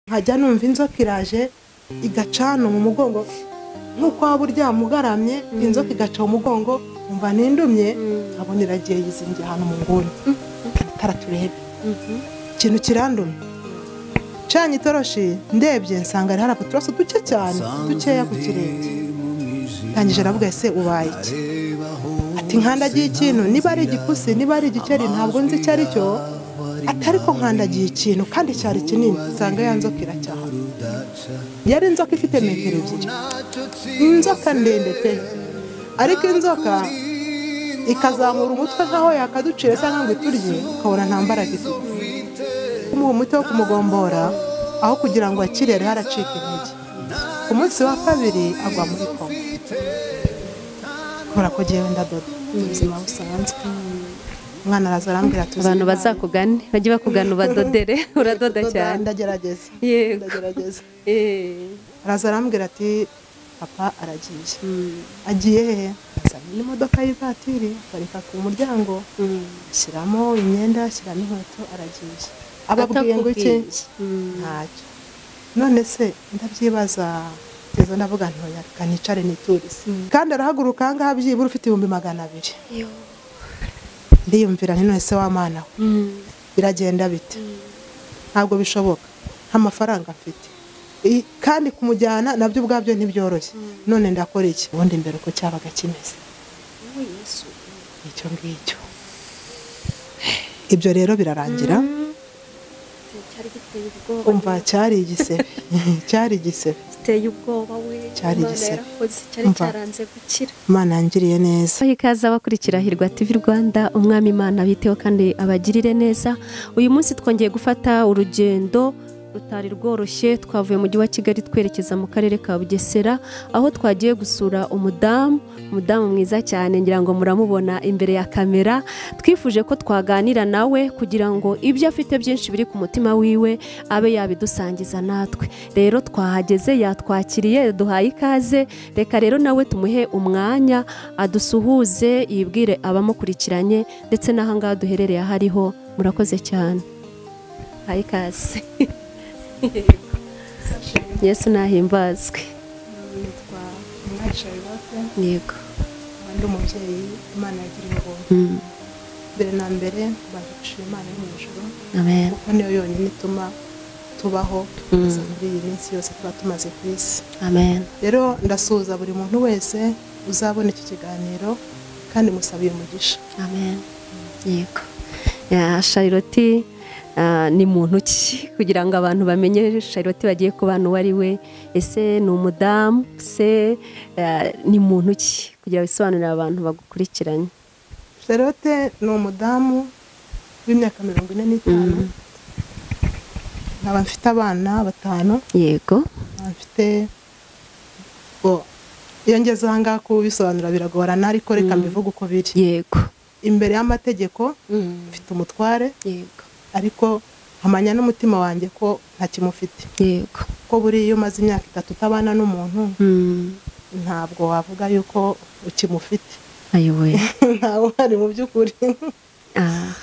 Nkajya numva inzoka iraje igacana mu mugongo nk'uko waba uryamye ugaramye, inzoka igaca mu mugongo, umva nindumye nkabona iragiye yizingiye ahantu mu nguni. Itara turebe ikintu kirandumye, ncanye itoroshi ndebye nsanga hari uturaso duke cyane, dukeya ku kirenge. Ndangije aravuga, ese ubaye iki? Ati nkandagiye ikintu, niba ari igipusi niba ari igikeri ntabwo nzi icyo ari cyo, ati ariko nkandagiye ikintu kandi cyari kinini. Nsanga ya nzoka iracyaha, yari inzoka ifite metero 2, inzoka ndende pe, ariko inzoka ikazamura umutwe nkaho yakaducira cyangwa ngo iturye, ukabona nta mbaraga ifite. Kumuha umuti wo kumugombora aho kugira ngo akire yari haracika intege. Ku munsi wa kabiri agwa muri koma. Kubera ko jyewe ndadoda mu buzima busanzwe, umwana araza arambwira ati abantu bazakugane bajye bakugana ubadodere, uradoda cyane. Ndagerageza, ndagerageza. Araza arambwira ati papa aragiye. Agiye hehe? Azanye n'imodoka y'ivatiri aparika ku muryango, ashyiramo imyenda, ashyiramo inkweto, aragiye. Ababwiye ngo iki? Ntacyo. None se ndabyibaza kugeza ndavuga ntoya reka nicare niturize. Kandi arahaguruka aha ngaha byibura ufite 200,000. Ndiyumvira nti none se wa mana we biragenda bite? Ntabwo bishoboka, nta mafaranga mfite, kandi kumujyana nabyo ubwabyo ntibyoroshye. None ndakora iki? Ubundi mbere uko cyabaga kimeze icyo ngicyo. Ibyo rero birarangira. Umva cyari igisebe, cyari igisebe giteye ubwoba we, cyari igisebe cyari cyaranze gukira. Imana yangiriye neza. Ikaze abakurikira Hirwa TV Rwanda, umwami Imana biteho kandi abagirire neza. Uyu munsi twongeye gufata urugendo rutari rworoshye, twavuye mu mujyi wa Kigali twerekeza mu karere ka Bugesera, aho twagiye gusura umudamu mwiza cyane, ngira ngo muramubona imbere ya kamera. Twifuje ko twaganira nawe kugira ngo ibyo afite byinshi biri ku mutima wiwe abe yabidusangiza natwe. Rero twahageze, yatwakiriye, duhaye ikaze. Reka rero nawe tumuhe umwanya adusuhuze, yibwire abamukurikiranye ndetse n'aha ngaha duherereye ahariho. Murakoze cyane, haye ikaze. Yesu nahimbazwe. Nitwa Umwari Charlotte. Yego. Ndi umubyeyi Imana yagiriye ubuntu. Mbere na mbere bagushima Imana yo mu ijuru. Amen. Kuko niyo yonyine ituma tubaho kugeza muri iyi minsi yose tuba tumaze ku isi. Amen. Rero ndasuhuza buri muntu wese uzabona iki kiganiro kandi musabiye umugisha. Amen. Yego. Ya Charlotte ni muntu ki kugira ngo abantu bamenye Charlotte bagiye kubana uwo ari we? Ese ni umudamu se ni muntu ki kugira bisobanurire abantu bagukurikiranye? Charlotte ni umudamu w'imyaka 45, nkaba mfite abana 5. Yego. Mfite iyo ngeze aha ngaha kubisobanura biragorana, ariko reka mbivuge uko biri. Yego. Imbere y'amategeko mfite umutware. Yego. Ariko nkamanya n'umutima wanjye ko ntakimufite. Yego. Ko buriya iyo umaze imyaka 3 utabana n'umuntu ntabwo wavuga yuko ukimufite. Ayowe. Ntawe ari mu by'ukuri.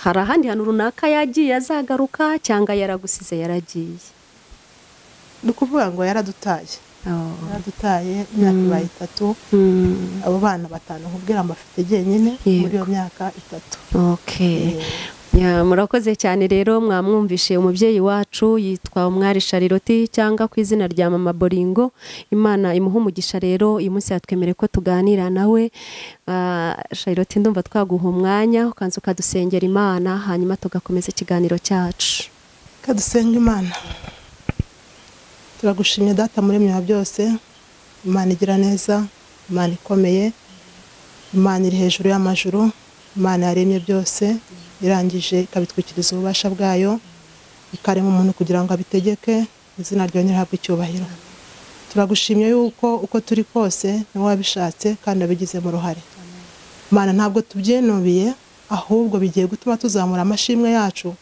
Hari ahandi hantu runaka yagiye azagaruka cyangwa yaragusize yaragiye? Ni ukuvuga ngo yaradutaye. Yaradutaye imyaka ibaye 3. Abo bana 5 nkubwira mbafite jyenyine muri iyo myaka 3. Okay. Murakoze cyane rero, mwamwumvishe umubyeyi wacu yitwa Umwari Charlotte cyangwa ku izina rya Mama Boringo. Imana imuha umugisha. Rero uyu munsi yatwemereye ko tuganira nawe. Charlotte, ndumva twaguha umwanya ukanza ukadusengera Imana, hanyuma tugakomeza ikiganiro cyacu. Kadusenga Imana. Turagushimye Data muri mwe byose, Imana igira neza, Imana ikomeye, Imana iri hejuru y'amajuru, Imana yaremye byose, irangije ikabitwikiriza ububasha bwayo, ikarema umuntu kugira ngo abitegeke, izina ryawe rihabwe icyubahiro. Turagushimye yuko uko turi kose niwe wabishatse kandi abigizemo uruhare. Imana ntabwo tubyinubiye, ahubwo bigiye gutuma tuzamura amashimwe yacu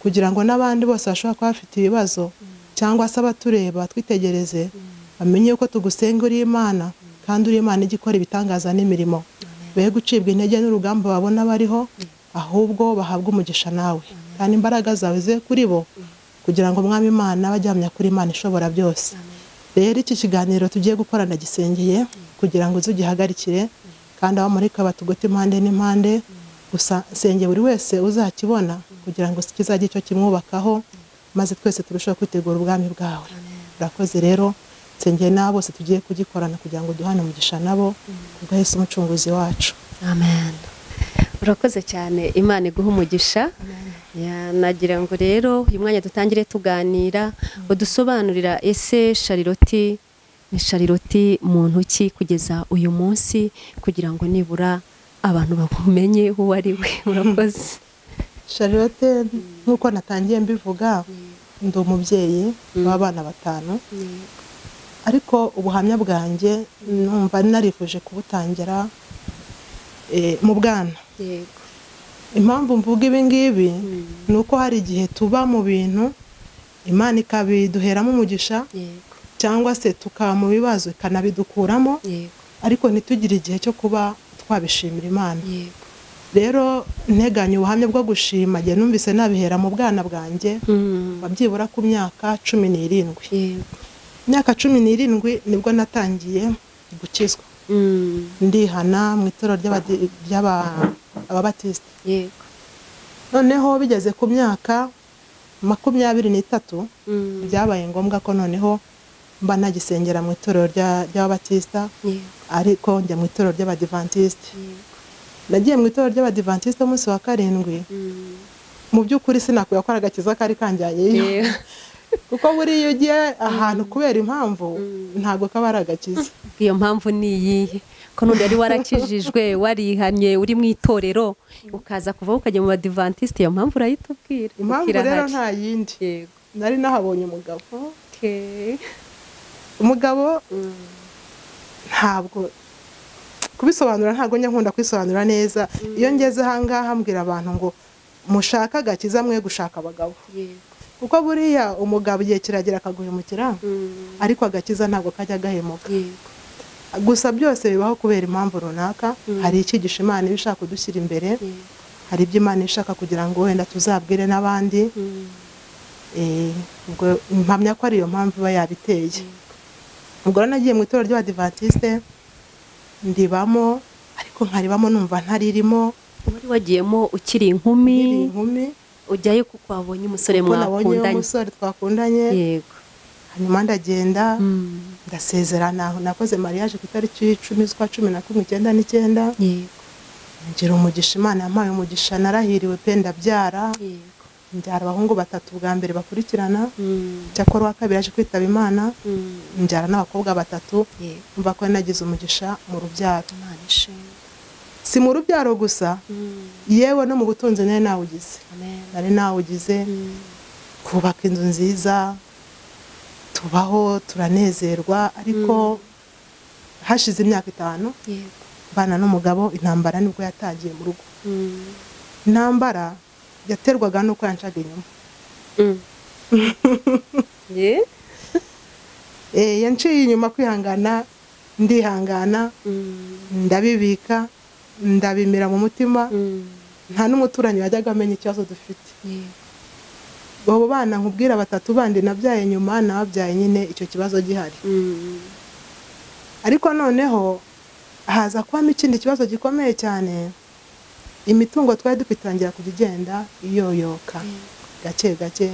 kugira ngo n'abandi bose bashobora kuba bafite ibibazo cyangwa se abatureba twitegereze bamenye yuko tugusenga uri Imana, kandi uri Imana igikora ibitangaza n'imirimo. Be gucibwa intege n'urugamba babona bariho, ahubwo bahabwa umugisha nawe, kandi imbaraga zawe ze kuri bo kugira ngo Mwami Imana bajye kuri Imana ishobora byose. Rero iki kiganiro tugiye gukora ndagisengeye kugira ngo uzugihagarikire kandi abamarayika batugote impande n'impande. Gusa nsengeye buri wese uzakibona kugira ngo kizajye icyo kimwubakaho, maze twese turusheho kwitegura ubwami bwawe. Urakoze rero, nsengeye n'abo bose tugiye kugikorana kugira ngo duhane umugisha nabo kubwa Yesu umucunguzi wacu. Amen. Urakoze cyane, Imana iguhe umugisha. Nagira ngo rero uyu mwanya dutangire tuganira, udusobanurira ese Charlotte ni Charlotte muntu ki kugeza uyu munsi, kugira ngo nibura abantu bakumenye uwo ari we. Urakoze. Charlotte, nkuko natangiye mbivuga, ndi umubyeyi w'abana 5, ariko ubuhamya bwanjye numva narifuje kubutangira mu bwana. Yego. Impamvu mvuga ibi ngibi ni uko hari igihe tuba mu bintu Imana ikabiduheramo umugisha, cyangwa se tukaba mu bibazo ikanabidukuramo, ariko ntitugire igihe cyo kuba twabishimira Imana. Rero nteganya ubuhamya bwo gushima, njye numvise nabihera mu bwana bwanjye, wabyibura ku myaka 17. Imyaka 17 nibwo natangiye gukizwa, ndihana mu itorero ry'ababatisita. Noneho bigeze ku myaka 23 byabaye ngombwa ko noneho mba nagisengera mu itorero ry'ababatisita, ariko njya mu itorero ry'abadivantisite. Nagiye mu itorero ry'abadivantisite umunsi wa 7. Mu by'ukuri sinakuye ko agakiza kari kanjyanyeyo, kuko buriya ugiye ahantu kubera impamvu ntabwo kaba ari agakiza. Iyo mpamvu ni iyihe? Ko none yari warakijijwe, warihanye, uri mu itorero, ukaza kuva ukajya mu badivantiste, iyo mpamvu urayitubwira? Impamvu rero nta yindi, nari nahabonye umugabo. Umugabo ntabwo kubisobanura, ntabwo njya nkunda kwisobanura neza. Iyo ngeze ahangaha mbwira abantu ngo mushaka agakiza mwe gushaka abagabo, kuko buriya umugabo igihe kiragera akaguhemukira, ariko agakiza ntabwo kajya gahemuka. Gusa byose bibaho kubera impamvu runaka. Hari icyigisho Imana iba ishaka kudushyira imbere, hari ibyo Imana ishaka kugira ngo wenda tuzabwire n'abandi. Ubwo mpamya ko ari iyo mpamvu iba yabiteye. Ubwo rero nagiye mu itorero ry'abadivantisite ndibamo, ariko nkaribamo numva ntaririmo. Wari wagiyemo ukiri inkumi? Ujyayo kuko wabonye umusore mwakundanye. Umusore twakundanye. Yego. Hanyuma ndagenda ndasezerana, nakoze mariage ku itariki 10 z'ukwa 11 1999. Yego. Ngira umugisha, Imana yampaye umugisha, narahiriwe pe, ndabyara. Yego. Mbyara abahungu 3 bwa mbere bakurikirana, cyakora uwa kabiri aje kwitaba Imana, mbyara n'abakobwa 3. Mva ko nagize umugisha mu rubyaro. Imana ishimwe. Si mu rubyaro gusa, yewe no mu butunzi nari nawugize. Nari nawugize, kubaka inzu nziza, tubaho turanezerwa, ariko hashize imyaka 5 bana n'umugabo, intambara nibwo yatangiye mu rugo. Intambara yaterwaga nuko yancaga inyuma. Yanciye inyuma kwihangana, ndihangana, ndabibika, ndabimira mu mutima, nta n'umuturanyi wajyaga amenya ikibazo dufite. Abo bana nkubwira 3 bandi nabyaye nyuma, nababyaye nyine icyo kibazo gihari. Ariko noneho haza kubamo ikindi kibazo gikomeye cyane. Imitungo twari dupitangira kujya igenda iyoyoka gake gake,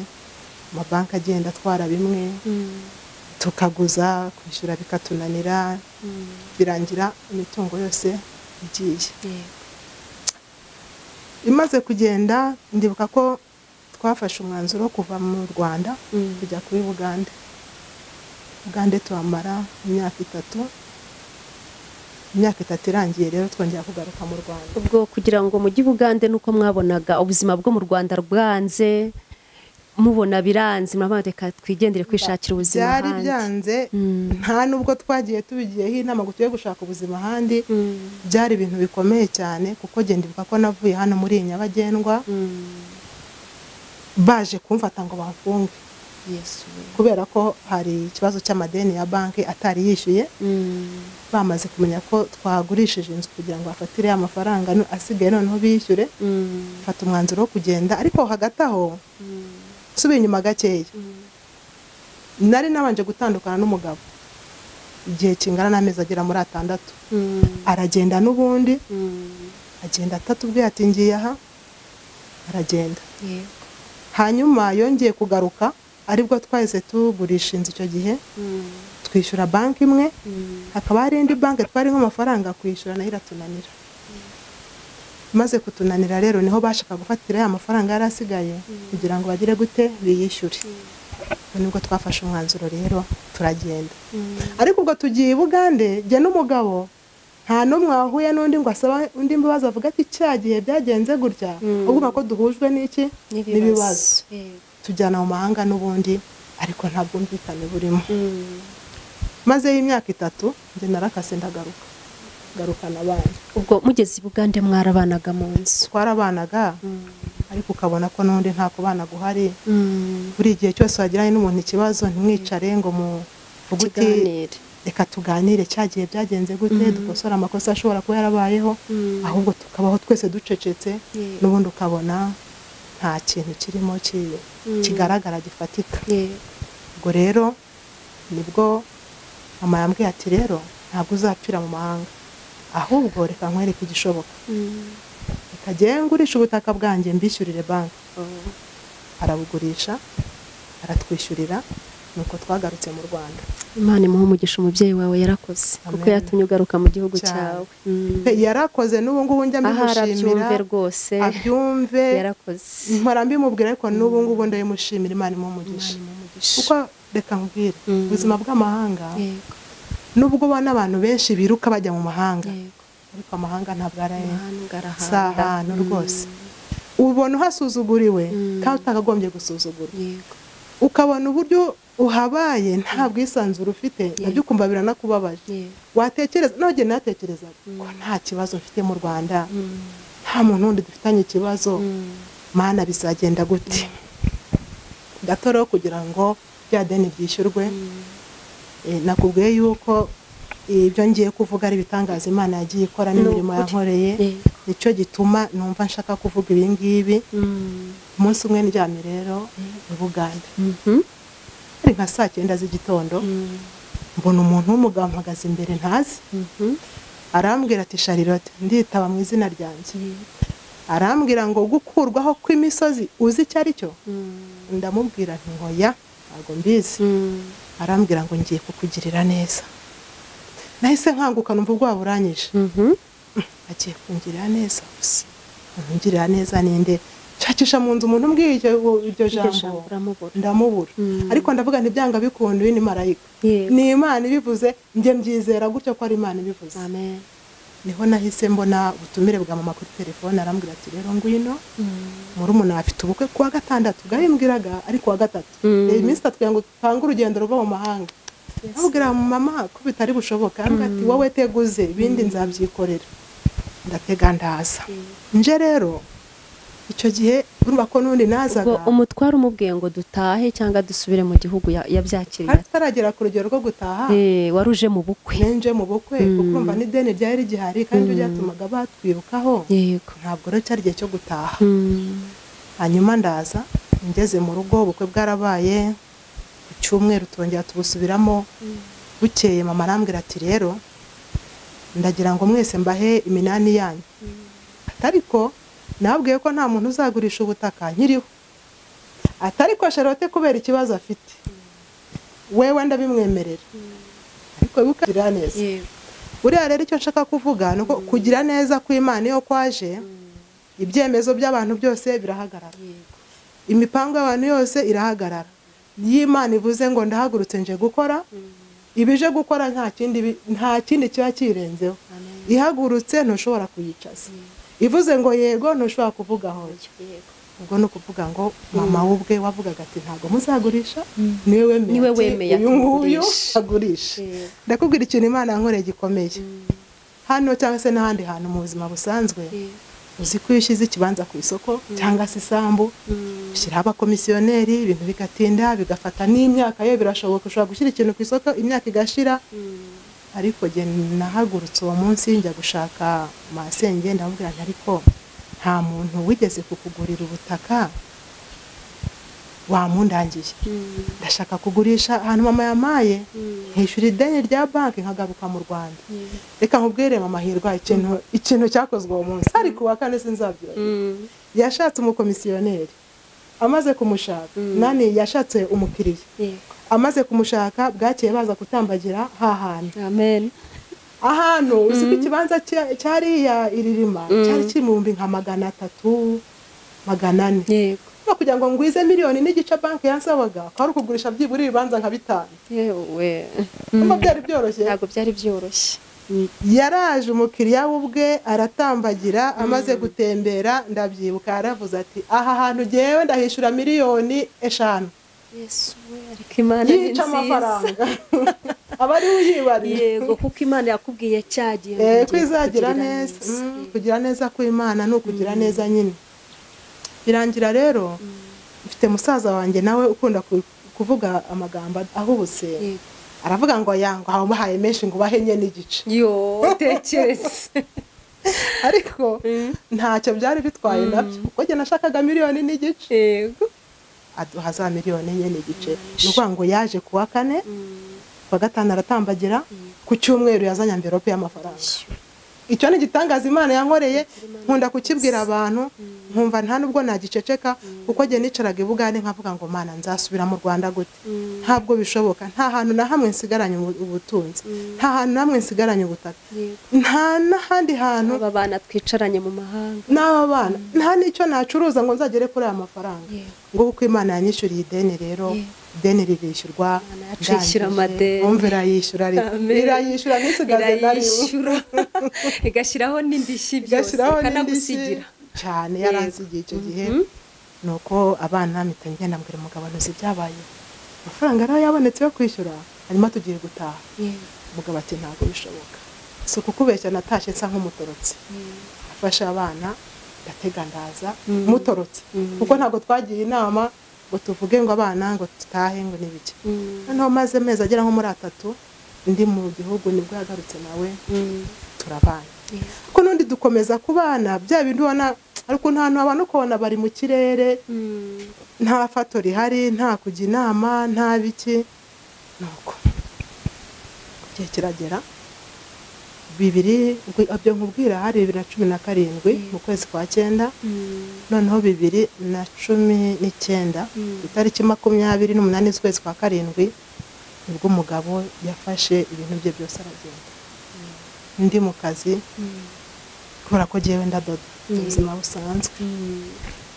amabanki agenda atwara bimwe, tukaguza kwishyura bikatunanira, birangira imitungo yose igiye. Imaze kugenda, ndibuka ko twafashe umwanzuro wo kuva mu Rwanda kujya kuri Bugande. Bugande tuhamara imyaka 3. Imyaka 3 irangiye rero twongera kugaruka mu Rwanda. Ubwo kugira ngo mujye Bugande nuko mwabonaga ubuzima bwo mu Rwanda bwanze, mubona biranze, murabona reka twigendere kwishakira ubuzima ahandi. Byari byanze, nta nubwo twagiye tubigiyeho inama ngo tujye gushaka ubuzima ahandi. Byari ibintu bikomeye cyane, kuko genda ibuka ko navuye hano muri Nyabagendwa, baje kumfata ngo bamfunge. Kubera ko hari ikibazo cy'amadeni ya banki atari yishyuye, bamaze kumenya ko twagurishije inzu kugira ngo bafatire amafaranga asigaye noneho bishyure, fata umwanzuro wo kugenda. Ariko hagati aho Nsubiye inyuma gakeya, nari nabanje gutandukana n'umugabo igihe kingana n'amezi agera muri 6. Aragenda n'ubundi, agenda atatubwiye ati ngiye aha, aragenda. Hanyuma yongeye kugaruka aribwo twahise tugurisha inzu icyo gihe, twishyura banki imwe, hakaba hari indi banki twari nk'amafaranga kwishyura nayo iratunanira. Maze kutunanira rero niho bashaka gufatira ya mafaranga yari asigaye kugira ngo bagire gute biyishyure. Nibwo twafashe umwanzuro rero turagenda. Ariko ubwo tugiye i Bugande jye n'umugabo nta n'umwe wahuye n'undi ngo asaba undi imbabazi avuga ati cya gihe byagenze gutya, ubwo ko duhujwe n'iki n'ibibazo. Tujyana mu mahanga n'ubundi ariko nta bwumvikane burimo. Maze y'imyaka 3 njye narakase ndagaruka, garukana abana. Ubwo mugeze i Bugande mwarabanaga mu nzu? Twarabanaga, ariko ukabona ko n'undi nta kubana guhari. Buri gihe cyose wagiranye n'umuntu ikibazo ntimwicare ngo muvuge uti reka tuganire cya gihe byagenze gute, dukosora amakosa ashobora kuba yarabayeho, ahubwo tukabaho twese ducecetse, n'ubundi ukabona nta kintu kirimo kigaragara gifatika. Ubwo rero nibwo mama yambwiye ati rero ntabwo uzapfira mu mahanga, ahubwo reka nkwereke igishoboka, reka njye ngurisha ubutaka bwanjye mbishyurire banki. Arabugurisha aratwishyurira, nuko twagarutse mu Rwanda. Imana imuhe umugisha, umubyeyi wawe yarakoze kuko yatumye ugaruka mu gihugu cyawe. Yarakoze n'ubu ngubu njya mbimushimira rwose, abyumve yarakoze. Mpora mbimubwira ariko n'ubu ngubu ndayimushimira, Imana imuhe umugisha. Kuko reka nkubwire, ubuzima bw'amahanga nubwo ubona abantu benshi biruka bajya mu mahanga, ariko amahanga ntabwo ari si ahantu rwose. Ubona uhasuzuguriwe kandi utakagombye gusuzugura, ukabona uburyo uhabaye nta bwisanzure ufite, nabyo ukumva biranakubabaje. Watekereza none natekereza ko nta kibazo mfite mu Rwanda, nta muntu wundi dufitanye ikibazo, Mana bizagenda gute? Gatoro kugira ngo bya deni byishyurwe, nakubwiye yuko ibyo ngiye kuvuga ari ibitangaza Imana yagiye ikora n'imirimo yankoreye, nicyo gituma numva nshaka kuvuga ibi ngibi. Umunsi umwe ndyamye rero mu Bugande, ari nka saa 9 z'igitondo, mbona umuntu w'umugabo ampagaze imbere ntazi, arambwira ati Charlotte, nditaba mu izina ryanjye. Arambwira ngo gukurwaho kw'imisozi uzi icyo ari cyo? Ndamubwira nti hoya ntabwo mbizi. Arambwira ngo ngiye kukugirira neza. Nahise nkanguka numva ubwoba buranyije. Agiye kungirira neza gusa, ungirira neza ninde? Nshakisha mu nzu umuntu umbwiye iryo jambo ndamubura. Ariko ndavuga nti byanga bikunda uyu ni marayika, ni Imana ibivuze, njye mbyizera gutyo ko ari Imana ibivuze. Amen. Niho nahise mbona ubutumire bwa mama kuri telefone, arambwira ati rero ngwino, murumuna afite ubukwe kuwa gatandatu, bwayimbwiraga ari kuwa gatatu, iminsi 3 ngo tupange urugendo ruva mu mahanga. Abwira mama ko bitari bushoboka, arambwira ati wowe teguze ibindi nzabyikorera. Ndatega ndaza. Nje rero icyo gihe urumva ko n'undi nazaga. Ubwo umutwaro umubwiye ngo dutahe cyangwa dusubire mu gihugu yabyakiriye ataragera ku rugero rwo gutaha, waruje mu bukwe. Nenje mu bukwe kuko urumva n'ideni ryari rigihari kandi byatumaga batwirukaho. Ntabwo rero cyari igihe cyo gutaha. Hanyuma ndaza ngeze mu rugo, ubukwe bwarabaye ku cyumweru turongera tubusubiramo. Bukeye mama arambwira ati rero ndagira ngo mwese mbahe iminani yanyu, ariko nabwiye ko nta muntu uzagurisha ubutaka nkiriho, atariko Charlotte kubera ikibazo afite wewe ndabimwemerera, ariko bikagira neza. Buriya rero icyo nshaka kuvuga nuko kugira neza kw'Imana iyo kwaje, ibyemezo by'abantu byose birahagarara, imipango y'abantu yose irahagarara. Iyo Imana ivuze ngo ndahagurutse nje gukora, ibije gukora nta kindi kiba kirenzeho. Ihagurutse ntushobora kuyicaza, ivuze ngo yego ntushobora kuvuga hoya. Ubwo ni ukuvuga ngo mama ubwe wavugaga ati ntabwo muzagurisha, niwe wemeye uyu nguyu agurisha. Ndakubwira ikintu Imana yankoreye gikomeye hano cyangwa se n'ahandi hantu mu buzima busanzwe. Uzi ko iyo ushyize ikibanza ku isoko cyangwa se isambu, ushyiraho abakomisiyoneri, ibintu bigatinda bigafata n'imyaka ye, birashoboka ushobora gushyira ikintu ku isoko imyaka igashira. Ariko jye nahagurutse uwo munsi njya gushaka masenge, ndamubwira nti ariko nta muntu wigeze kukugurira ubutaka Wamundangiye, ndashaka kugurisha ahantu mama yamaye, nkishyura ideni rya banki, nkagaruka mu Rwanda. Reka nkubwire mama Hirwa ikintu cyakozwe uwo munsi, ariko wa kane sinzabyibagirwa. Yashatse umukomisiyoneri, amaze kumushaka nani, yashatse umukiriya, amaze kumushaka bwakeye baza kutambagira hahantu. Amen. Ahantu uzi ko ikibanza cyariya iririma cyari kiri mu 300,000 400. Yego. Kugira ngo ngwize 1.5 miliyoni banki yansabaga kwari ukugurisha byibura ibibanza nka 5. Yewe. Umva byari byoroshye? Ntabwo byari byoroshye. Yaraje umukiriya ubwe aratambagira, amaze gutembera ndabyibuka yaravuze ati aha hantu jewe ndahishura 5 miliyoni. Yesu we, ariko Imana ni nziza. Amafaranga abari uyibariye. Yego, kuko Imana yakubwiye cyagiye ko izagira neza. Kugira neza ku Imana ni ukugira neza nyine. Birangira rero mfite musaza wanjye nawe ukunda kuvuga amagambo ahubutse, aravuga ngo yango abahaye menshi ngo bahenye n'igice. Yo tekereze. Ariko ntacyo byari bitwaye nabyo, kuko njye nashakaga 1.5 miliyoni. Yego. Aduha za 1.5 miliyoni. Ni ukuvuga ngo yaje kuwa kane, kuwa gatanu aratambagira, ku cyumweru yazanye envelope y'amafaranga. Icyo ni igitangaza Imana yankoreye, nkunda kukibwira abantu, nkumva nta nubwo nagiceceka, kuko njye nicaraga i Bugande nkavuga ngo Mana nzasubira mu Rwanda gute? Ntabwo bishoboka, nta hantu na hamwe nsigaranye ubutunzi, nta hantu na hamwe nsigaranye ubutaka, nta n'ahandi hantu. Aba bana twicaranye mu mahanga, n'aba bana nta n'icyo nacuruza ngo nzagere kuri aya mafaranga. Ngo kuko Imana yanyishyuriye ideni rero, ideni ririshyurwa, umva irayishyura, irayishyura ntisigaze na rimwe, igashyiraho n'indishyi byose, ikanagusigira cyane. Yaransigiye icyo gihe. Nuko abana mpita ngenda mbwira umugabo ntuzi ibyabaye, amafaranga yari yabonetse yo kwishyura, hanyuma tugiye gutaha. Umugabo ati ntabwo bishoboka, si ukukubeshya natashye nsa nk'umutorotsi, afashe abana ndatega ndaza mutorotse, kuko ntabwo twagiye inama ngo tuvuge ngo abana ngo tutahe ngo nibiki. Noneho maze amezi agera nko muri 3 ndi mu gihugu, nibwo yagarutse nawe turabana. Kuko nundi dukomeza kubana bya bintu ubona, ariko nta hantu abantu ukabona bari mu kirere, nta fato rihari, nta kujya inama, nta biki. Nuko igihe kiragera 2000, ibyo nkubwira hari 2017 mu kwezi kwa 9, noneho 2019 itariki 28 z'ukwezi kwa 7 nibwo umugabo yafashe ibintu bye byose aragenda. Ndi mu kazi kubera ko jewe ndadoda ubuzima busanzwe.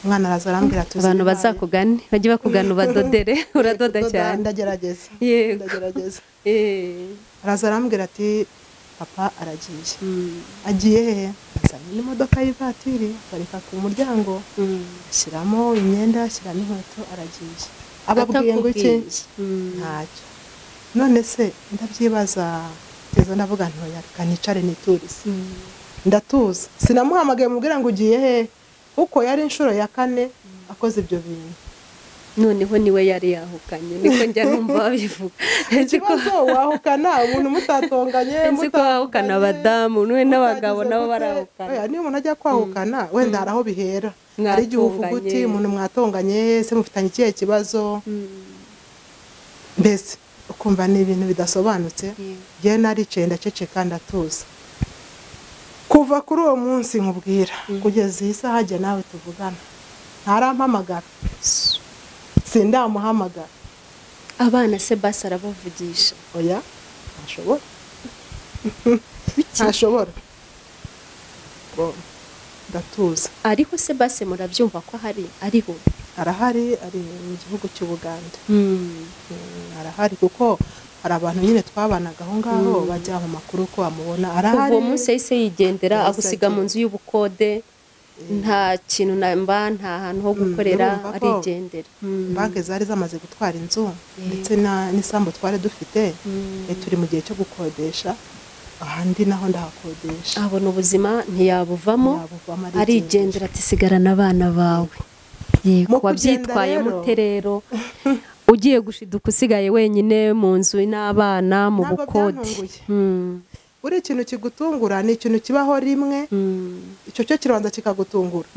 Umwana araza arambwira ati abantu bazakugane bajye bakugana ubadodere, uradoda cyane. Ndagerageza. Ndagerageza. Araza arambwira ati papa aragiye. Agiye hehe? Azanye n'imodoka y'ivatiri aparika ku muryango, ashyiramo imyenda, ashyiramo inkweto, aragiye. Ababwiye ngo iki? Ntacyo. None se ndabyibaza, tezo ndavuga ntoya reka nicare niturize. Ndatuza, sinamuhamagaye mubwira ngo ugiye hehe, kuko yari inshuro ya 4 akoze ibyo bintu. Noneho niwe yari yahukanye, niko njya numva babivuga. Ikibazo wahukana umuntu mutatonganye, nzi ko wahukana abadamu n'we n'abagabo nabo barahukana. Oya, niyo umuntu ajya kwahukana wenda hari aho bihera, hari igihe uvuga uti umuntu mwatonganye se mufitanye ikihe kibazo, mbese ukumva ni ibintu bidasobanutse. Njye naricaye ndaceceka ndatuza. Kuva kuri uwo munsi nkubwira kugeza iyi saha jye nawe tuvugana ntarampamagara, sindamuhamagara. Abana se basi arabavugisha? Oya, ntashobora. Ntashobora. Ndatuza. Ariko se basi murabyumva ko ahari? Ariho? Arahari, ari mu gihugu cy'Ubugande. Arahari kuko hari abantu nyine twabanaga aho ngaho bajya mu makuru ko amubona. Arahari. Uwo munsi yahise yigendera agusiga mu nzu y'ubukode, nta kintu namba, nta hantu ho gukorera, arigendera. Banki zari zamaze gutwara inzu ndetse n'isambu twari dufite, turi mu gihe cyo gukodesha, ahandi naho ndahakodesha. Abona ubuzima ntiyabuvamo, arigendera ati sigarana abana bawe. Yego, wabyitwaye mute rero ugiye gushiduka usigaye wenyine mu nzu n'abana mu bukode? Buri ikintu kigutungura ni ikintu kibaho rimwe, icyo cyo kibanza kikagutungura.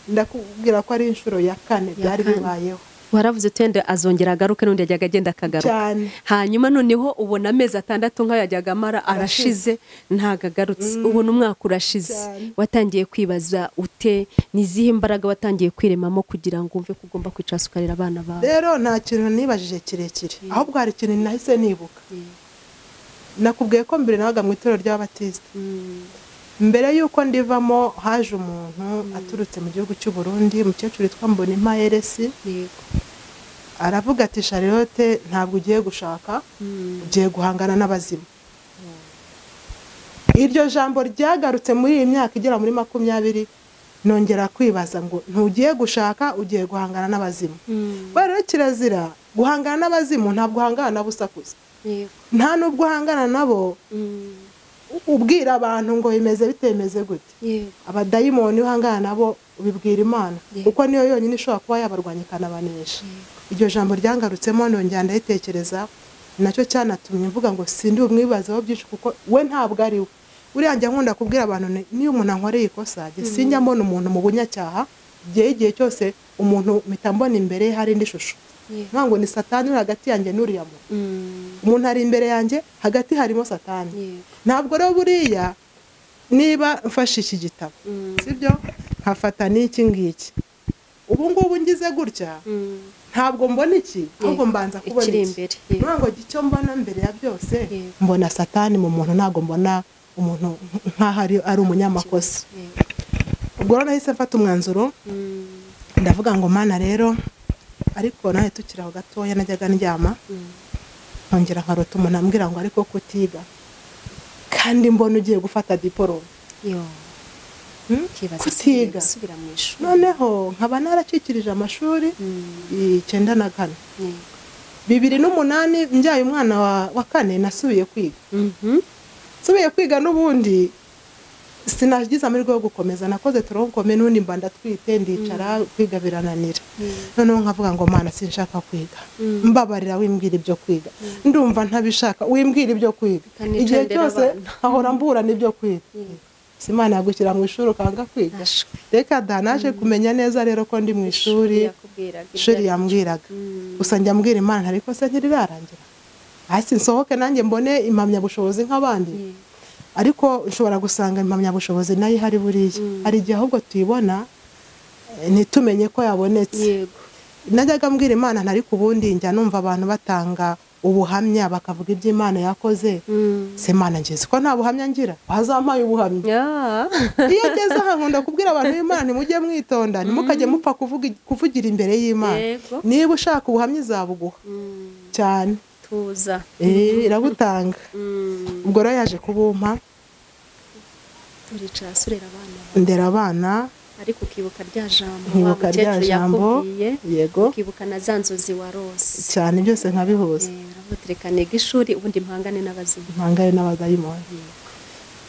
Ndakubwira ko ari inshuro ya 4 byari bibayeho. Waravuze tende azongera agaruke n'undi yajyaga agenda akagaruka. Hanyuma noneho ubona amezi 6 nkayo yajyaga amara arashize ntagagarutse, ubona umwaka urashize. Watangiye kwibaza ute, nizihe imbaraga watangiye kwiremamo kugira ngo umve ko ugomba kwicara ukarera abana bawe? Rero nta kintu nibajije kirekire, ahubwo hari ikintu nahise nibuka. Nakubwiye ko mbere nabaga mu itorero ry'Ababatista. Mbere yuko ndivamo haje umuntu aturutse mu gihugu cy'u Burundi, umukecuru witwa Mbonimpa Eresi. Aravuga ati Charlotte ntabwo ugiye gushaka, ugiye guhangana n'abazimu. Iryo jambo ryagarutse muri iyi myaka igera muri 20, nongera kwibaza ngo ntugiye gushaka, ugiye guhangana n'abazimu. Rero kirazira guhangana n'abazimu, ntabwo uhangana nabo usakuza, nta nubwo uhangana nabo ubwira abantu ngo bimeze bitemeze gute. Abadayimoni uhangana nabo ubibwira Imana, kuko niyo yonyine ishobora kuba yabarwanya ikanabanesha. Iryo jambo ryangarutsemo nongera ndayitekereza, nacyo cyanatumye mvuga ngo sindi umwibazaho byinshi kuko we ntabwo ari we. Buriya njya nkunda kubwira abantu niyo umuntu ankoreye ikosa jye sinjya mbona umuntu mu bunyacyaha, igihe cyose umuntu mpita mbona imbere hari indi shusho. Ntabwo ni Satani uri hagati yanjye n'uriya muntu. Umuntu ari imbere yanjye, hagati harimo Satani. Ntabwo rero buriya niba mfashe iki gitabo, sibyo, nkafata n'iki ngiki, ubu ngubu ngize gutya, ntabwo mbona iki, ahubwo mbanza kubona iki. Ntabwo icyo mbona mbere ya byose mbona Satani mu muntu, ntabwo mbona umuntu nkaho ari umunyamakosa. Ubwo rero nahise mfata umwanzuro, ndavuga ngo Mana rero, ariko nawe tukiri aho gatoya najyaga ndyama nkongera nkarota umuntu ambwira ngo ariko kutiga kandi mbona ugiye gufata diporome. Kutiga noneho nkaba naracikirije amashuri 94 2008 mbyaye umwana wa kane nasubiye kwiga. Nsubiye kwiga n'ubundi sinagize amahirwe yo gukomeza, nakoze toronkome n'undi mba ndatwite ndicara kwiga birananira. Noneho nkavuga ngo Mana sinshaka kwiga, mbabarira wimbwira ibyo kwiga, ndumva ntabishaka wimbwira ibyo kwiga, igihe cyose ahora mbura n'ibyo kwiga. Imana yagushyira mu ishuri ukanga kwiga. Reka da naje kumenya neza rero ko ndi mu ishuri, ishuri yambwiraga. Gusa njya mbwira Imana ariko se ntirirarangira, hasi nsohoke nanjye mbone impamyabushobozi nk'abandi. Ariko nshobora gusanga impamyabushobozi nayo ihari buriya, hari igihe ahubwo tuyibona ntitumenye ko yabonetse. Najyaga mbwira Imana ntari kubundi njya numva abantu batanga ubuhamya bakavuga ibyo Imana yakoze. Se Imana ngeze ko nta buhamya ngira, wazampaye ubuhamya. Iyo ngeze aha nkunda kubwira abantu b'Imana ntimujye mwitonda, ntimukajye mupfa kuvugira imbere y'Imana. Niba ushaka ubuhamya izabuguha cyane, tuza iragutanga. Ubwo rero yaje kubumpa, turicara surera abana, ndera abana, ariko ukibuka rya jambo yego, ukibuka na za nzozi warose cyane, byose nkabihuza. Uravuga nega ishuri ubundi mpangane n'abazimu, mpangane n'abadayimoni.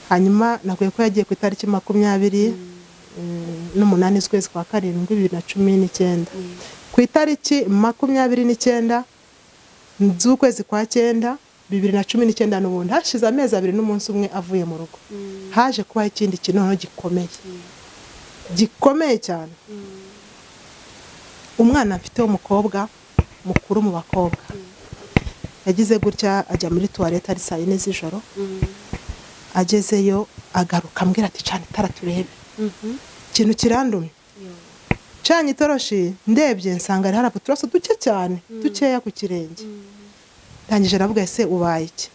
Hanyuma nakwiye ko yagiye ku itariki 28 z'ukwezi kwa 7 2019. Ku itariki 29 z'ukwezi kwa 9 2019 n'ubundi hashize amezi 2 n'umunsi umwe avuye mu rugo, haje kuba ikindi kintu gikomeye gikomeye cyane. Umwana mfite w'umukobwa mukuru mu bakobwa yagize gutya ajya muri toilette ari saa 4 z'ijoro, agezeyo agaruka ambwira ati cana itara turebe ikintu kirandumye. Canye itoroshi ndebye nsanga ari harapu uturaso duke cyane dukeya ku kirenge. Ndangije aravuga ese ubaye iki?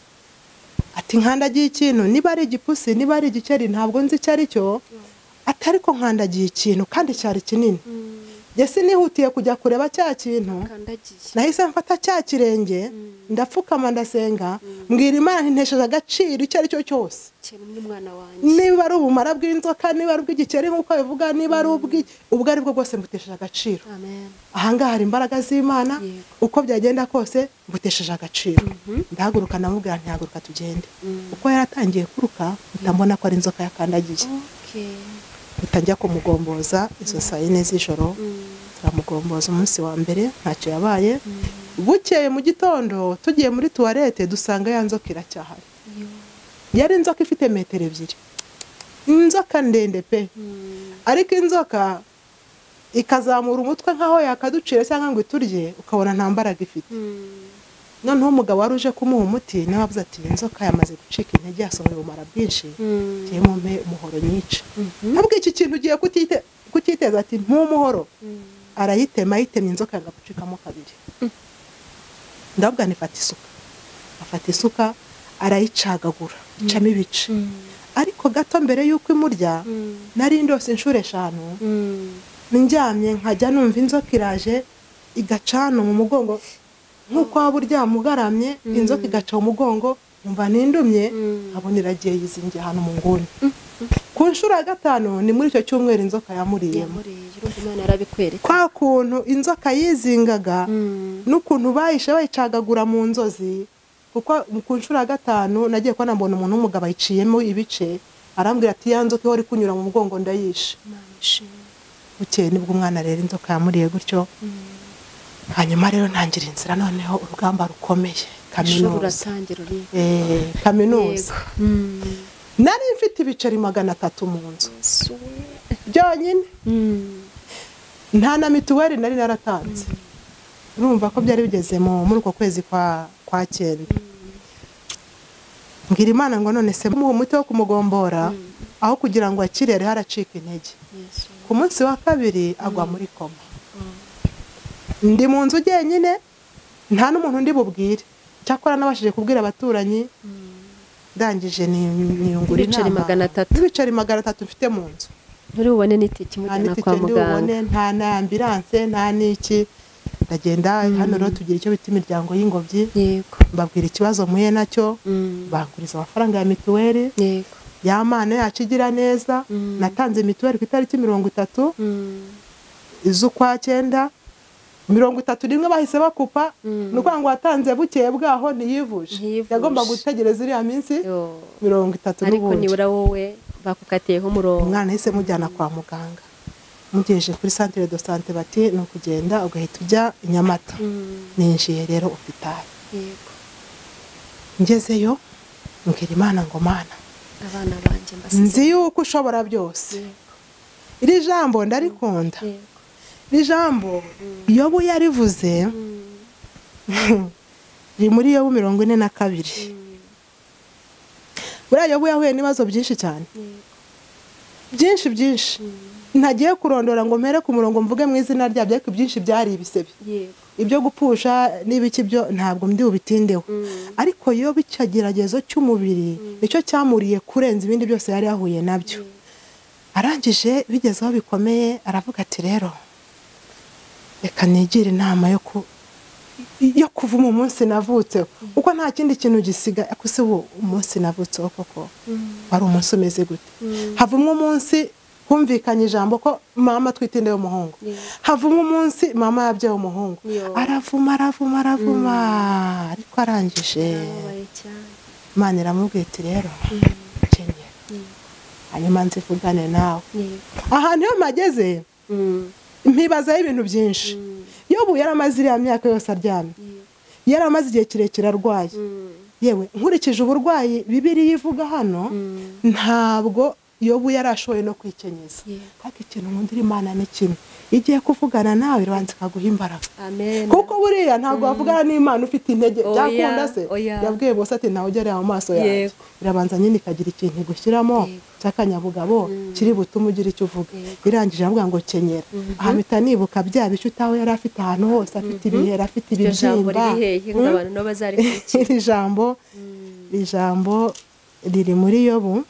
Ati nkandagiye ikintu, niba ari igipusi niba ari igikeri ntabwo nzi icyo ari cyo, atari ko nkandagiye ikintu kandi cyari kinini. Njye sinihutiye kujya kureba cya kintu, nahise mfata cya kirenge ndapfukama ndasenga, mbwira Imana ntintesheje agaciro icyo ari cyo cyose, niba ari ubumara bw'inzoka, niba ari ubw'igikeri nk'uko bivuga, niba ari ubwo ari bwo bwose mbutesheje agaciro. Ahangaha hari imbaraga z'Imana, uko byagenda kose mbutesheje agaciro. Ndahaguruka ndamubwira ntihaguruka tugende. Uko yaratangiye kuruka mpita ko ari inzoka yakandagiye. Utangiye kumugomboza izo saa 4 z'ijoro, turamugomboza umunsi wa mbere ntacyo yabaye. Bukeye mu gitondo tugiye muri toilette dusanga ya nzoka iracyahari. Yari inzoka ifite metero 2, inzoka ndende pe. Ariko inzoka Ikazamura umutwe nkaho yakaducira cyangwa ngo iturye, ukabona nta mbaraga ifite. Noneho umugabo wari uje kumuha umuti nawe avuze ati inzoka yamaze gucika intege, yasohoye ubumara bwinshi, ngiye mumpe umuhoro nyice. Ntabwo iki kintu ugiye kutiteza, ati mpumuhoro. Arayitema, ayitemye inzoka yanga gucikamo kabiri. Ndabwo nifata isuka, afata isuka arayicagagura, icamo ibice. Ariko gato mbere yuko imurya, nari ndose inshuro 5, njyamye nkajya numva inzoka iraje igacana mu mugongo, nkuko waba uryamye ugaramye, inzoka igaca mu mugongo, umva nindumye, nkabona iragiye yizingiye ahantu mu nguni. Ku nshuro ya 5 ni muri icyo cyumweru inzoka yamuriyemo. Kwa kuntu inzoka yizingaga n'ukuntu bayishe bayicagagura mu nzozi, kuko ku nshuro ya 5 nagiye kubona mbona umuntu w'umugabo ayiciyemo ibice, arambwira ati ya nzoka ihora ikunyura mu mugongo ndayishe. Bukeye nibwo umwana rero inzoka yamuriye gutyo. Hanyuma rero ntangira inzira noneho urugamba rukomeye, kaminuza. Kaminuza. Nari mfite ibiceri 300 mu nzu byonyine, nta na mituweli nari naratanze. Urumva ko byari bigeze muri uko kwezi kwa 9. Mbwira Imana ngo none se muhe umuti wo kumugombora, aho kugira ngo akire yari haracika intege. Ku munsi wa 2 agwa muri koma. Ndi mu nzu jyenyine, nta n'umuntu ndi bubwire. Cyakora nabashije kubwira abaturanyi, ndangije niyungura inama. Ibiceri 300 mfite mu nzu. Nturi bubone n'itike imujyana kwa muganga. Nta na ambulance, nta n'iki. Ndagenda hano rero tugira icyo bita imiryango y'ingobyi. Mbabwira ikibazo muye nacyo, banguriza amafaranga ya mituweli. Yego. Ya Mana yacu igira neza, natanze mituweli ku itariki 30 z'ukwa 9, 31 bahise bakupa, nuko ngo watanze bukeye bwaho ntiyivuje. Yagomba gutegereza iriya minsi 30. Ariko nibura wowe bakukatiyeho umurongo. Umwana yahise mujyana kwa muganga. Mugejeje kuri centre de santé bati ni ukugenda ugahita ujya i Nyamata. Ninjiye rero hôpital. Yego. Ngezeyo mbwira Imana ngo Mana, abana banje mbasize, nzi yuko ushobora byose. Iri jambo ndarikunda. Iri jambo Yobu yarivuze, riri muri Yobu 42. Buriya Yobu yahuye n'ibibazo byinshi cyane, byinshi byinshi, ntagiye kurondora ngo mpere ku murongo mvuge mu izina ryabyo, ariko byinshi byari ibisebe. Ibyo gupfusha n'ibiki byo ntabwo ndi bubitindeho. Ariko Yobu icyageragezo cy'umubiri nicyo cyamuriye kurenza ibindi byose yari yahuye nabyo. Arangije bigeze aho bikomeye, aravuga ati rero reka nigire inama yo kuva mu munsi navutseho, kuko nta kindi kintu gisiga akuse ubu umunsi navutseho koko wari umunsi umeze gute. Havumwe umunsi humvikanye ijambo ko mama twitinde umuhungu, havumwe umunsi mama yabyaye umuhungu. Aravuma aravuma aravuma, ariko arangije Imana iramubwira iti rero kenyera, hanyuma nzivugane nawe. Ahantu iyo mpageze mpibazaho ibintu byinshi. Yobu yaramaze iriya myaka yose aryamye, yaramaze igihe kirekire arwaye. Yewe nkurikije uburwayi Bibiliya ivuga hano, ntabwo Yobu yarashoboye no kwikenyeza. Ariko ikintu nkundira Imana ni kimwe, igiye kuvugana nawe irabanza ikaguha imbaraga. Kuko buriya ntabwo wavugana n'Imana ufite intege, byakunda se. Yabwiye bose ati ntawe ugerera mu maso yanjye. Irabanza nyine ikagira ikintu igushyiramo cy'akanyabugabo kiri butume ugira icyo uvuga. Irangije avuga ngo kenyera. Aha mpita nibuka bya bice utawe yari afite ahantu hose, afite ibihera, afite ibibyimba. Iri jambo riri muri Yobu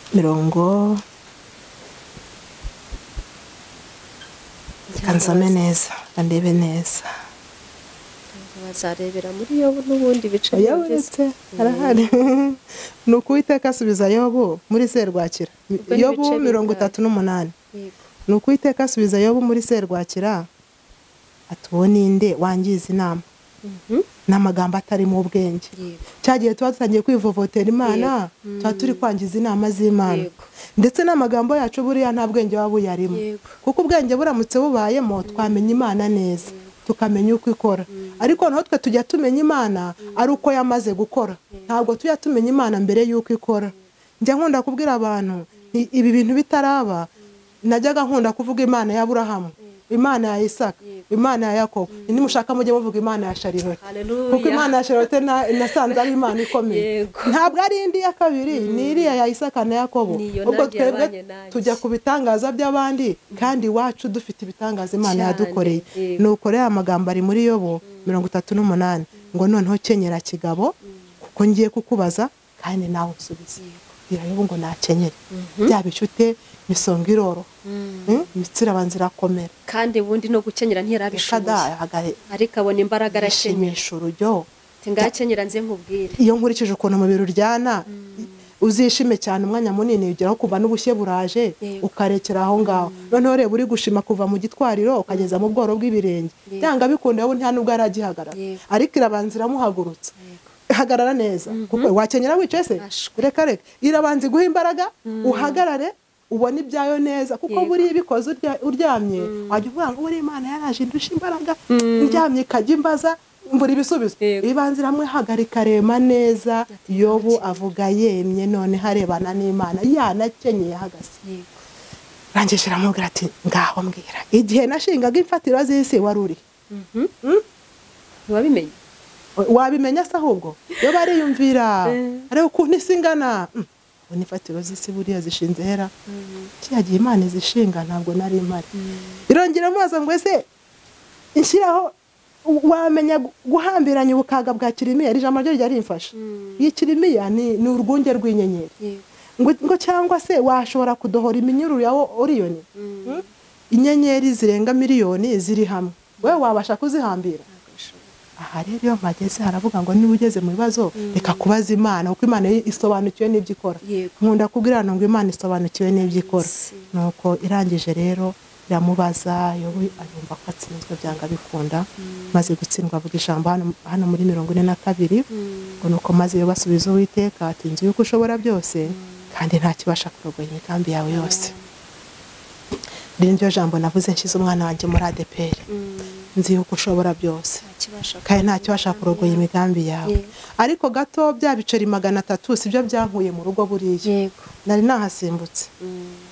40. Reka nsome neza, ndebe neza. Bazarebera muri Yobu n'ubundi bice byose. Arahari. Nuko Uwiteka asubiza Yobu muri serwakira. Yobu 38. Nuko Uwiteka asubiza Yobu muri serwakira ati uwo ninde wangiza inama n'amagambo atarimo ubwenge. Cyagiye tuba dutangiye kwivovotera Imana, tuba turi kwangiza inama z'Imana. Ndetse n'amagambo yacu buriya nta bwenge waba buyarimo. Kuko ubwenge buramutse bubayemo twamenya Imana neza, tukamenya uko ikora. Ariko naho twe tujya tumenya Imana ari uko yamaze gukora. Ntabwo tujya tumenya Imana mbere y'uko ikora. Njya nkunda kubwira abantu, Ibi bintu bitaraba najyaga nkunda kuvuga Imana ya Aburahamu, Imana ya Isaka, Imana ya Yakobo. Nimushaka mujye muvuga Imana ya Charlotte, kuko Imana ya Charlotte nasanze ari Imana ikomeye. Ntabwo ari indi ya kabiri, ni iriya ya Isaka na Yakobo. Ubwo twebwe tujya ku bitangaza by'abandi kandi iwacu dufite ibitangaza Imana yadukoreye. Nuko rero amagambo ari muri Yobu 38 ngo noneho kenyera kigabo kuko ngiye kukubaza kandi nawe unsubize. Yobu ngo nakenyere byabicute misonga iroro, imitsi irabanza irakomera, kandi ubundi no gukenyera ntiyarabishoboye, ariko abona imbaraga arashimisha urujyo. Tingakenyera nze nkubwire, iyo nkurikije ukuntu umubiri uryana uzishime cyane umwanya munini ugeraho kuva n'ubushye buraje ukarekera aho ngaho. Noneho reba uri gushima kuva mu gitwariro ukageza mu bworo bw'ibirenge, byanga bikunda ubu nta nubwo aragihagarara, ariko irabanza iramuhagurutsa. Hagarara neza, kuko wakenyera wicaye se, reka reka irabanza iguha imbaraga uhagarare ubona ibyayo neza, kuko buri ibikoze uryamye wajya uvuga ngo buri Imana yaraje indusha imbaraga, ndyamye ikajya imbaza mbura ibisubizo. Ibanza iramwe hagarika rema neza. Yobu avuga yemye none harebana n'Imana yanakenyeye ahagaze. Rangije iramubwira ati ngaho mbwira, igihe nashingaga imfatiro z'isi wari uri? Ntiwabimenye? Wabimenya se ahubwo? Yo bariyumvira ariko ukuntu isi ingana, imfatiro z'isi buriya zishinze hera, kiriya gihe Imana izishinga ntabwo nari mpari. Irongera amubaza ngo ese inshyiraho wamenya guhambiranya ubukaga bwa Kirimiya? Iri jambo ryo ryarimfasha. Iyi Kirimiya ni urwunge rw'inyenyeri, ngo cyangwa se washobora kudohora iminyururu ya Oriyoni, inyenyeri zirenga miliyoni ziri hamwe, wewe wabasha kuzihambira? Aha rero iyo mpageze haravuga ngo niba ugeze mu bibazo reka kubaza Imana, kuko Imana isobanukiwe n'ibyo ikora. Nkunda kubwira ngo Imana isobanukiwe n'ibyo ikora. Nuko irangije rero iramubaza, Yobu ayumva ko atsinzwe byanga bikunda. Maze gutsindwa avuga ijambo hano muri 42 ngo nuko maze yo basubiza Uwiteka ati nzi yuko ushobora byose kandi nta kibasha kurogoya imigambi yawe yose. Rero jambo navuze nshize umwana wanjye muri ADPR, nzi yuko ushobora byose kandi nta kibasha kurogoya imigambi yawe. Ariko gato bya biceri 300 sibyo byankuye mu rugo buriya, nari nahasimbutse.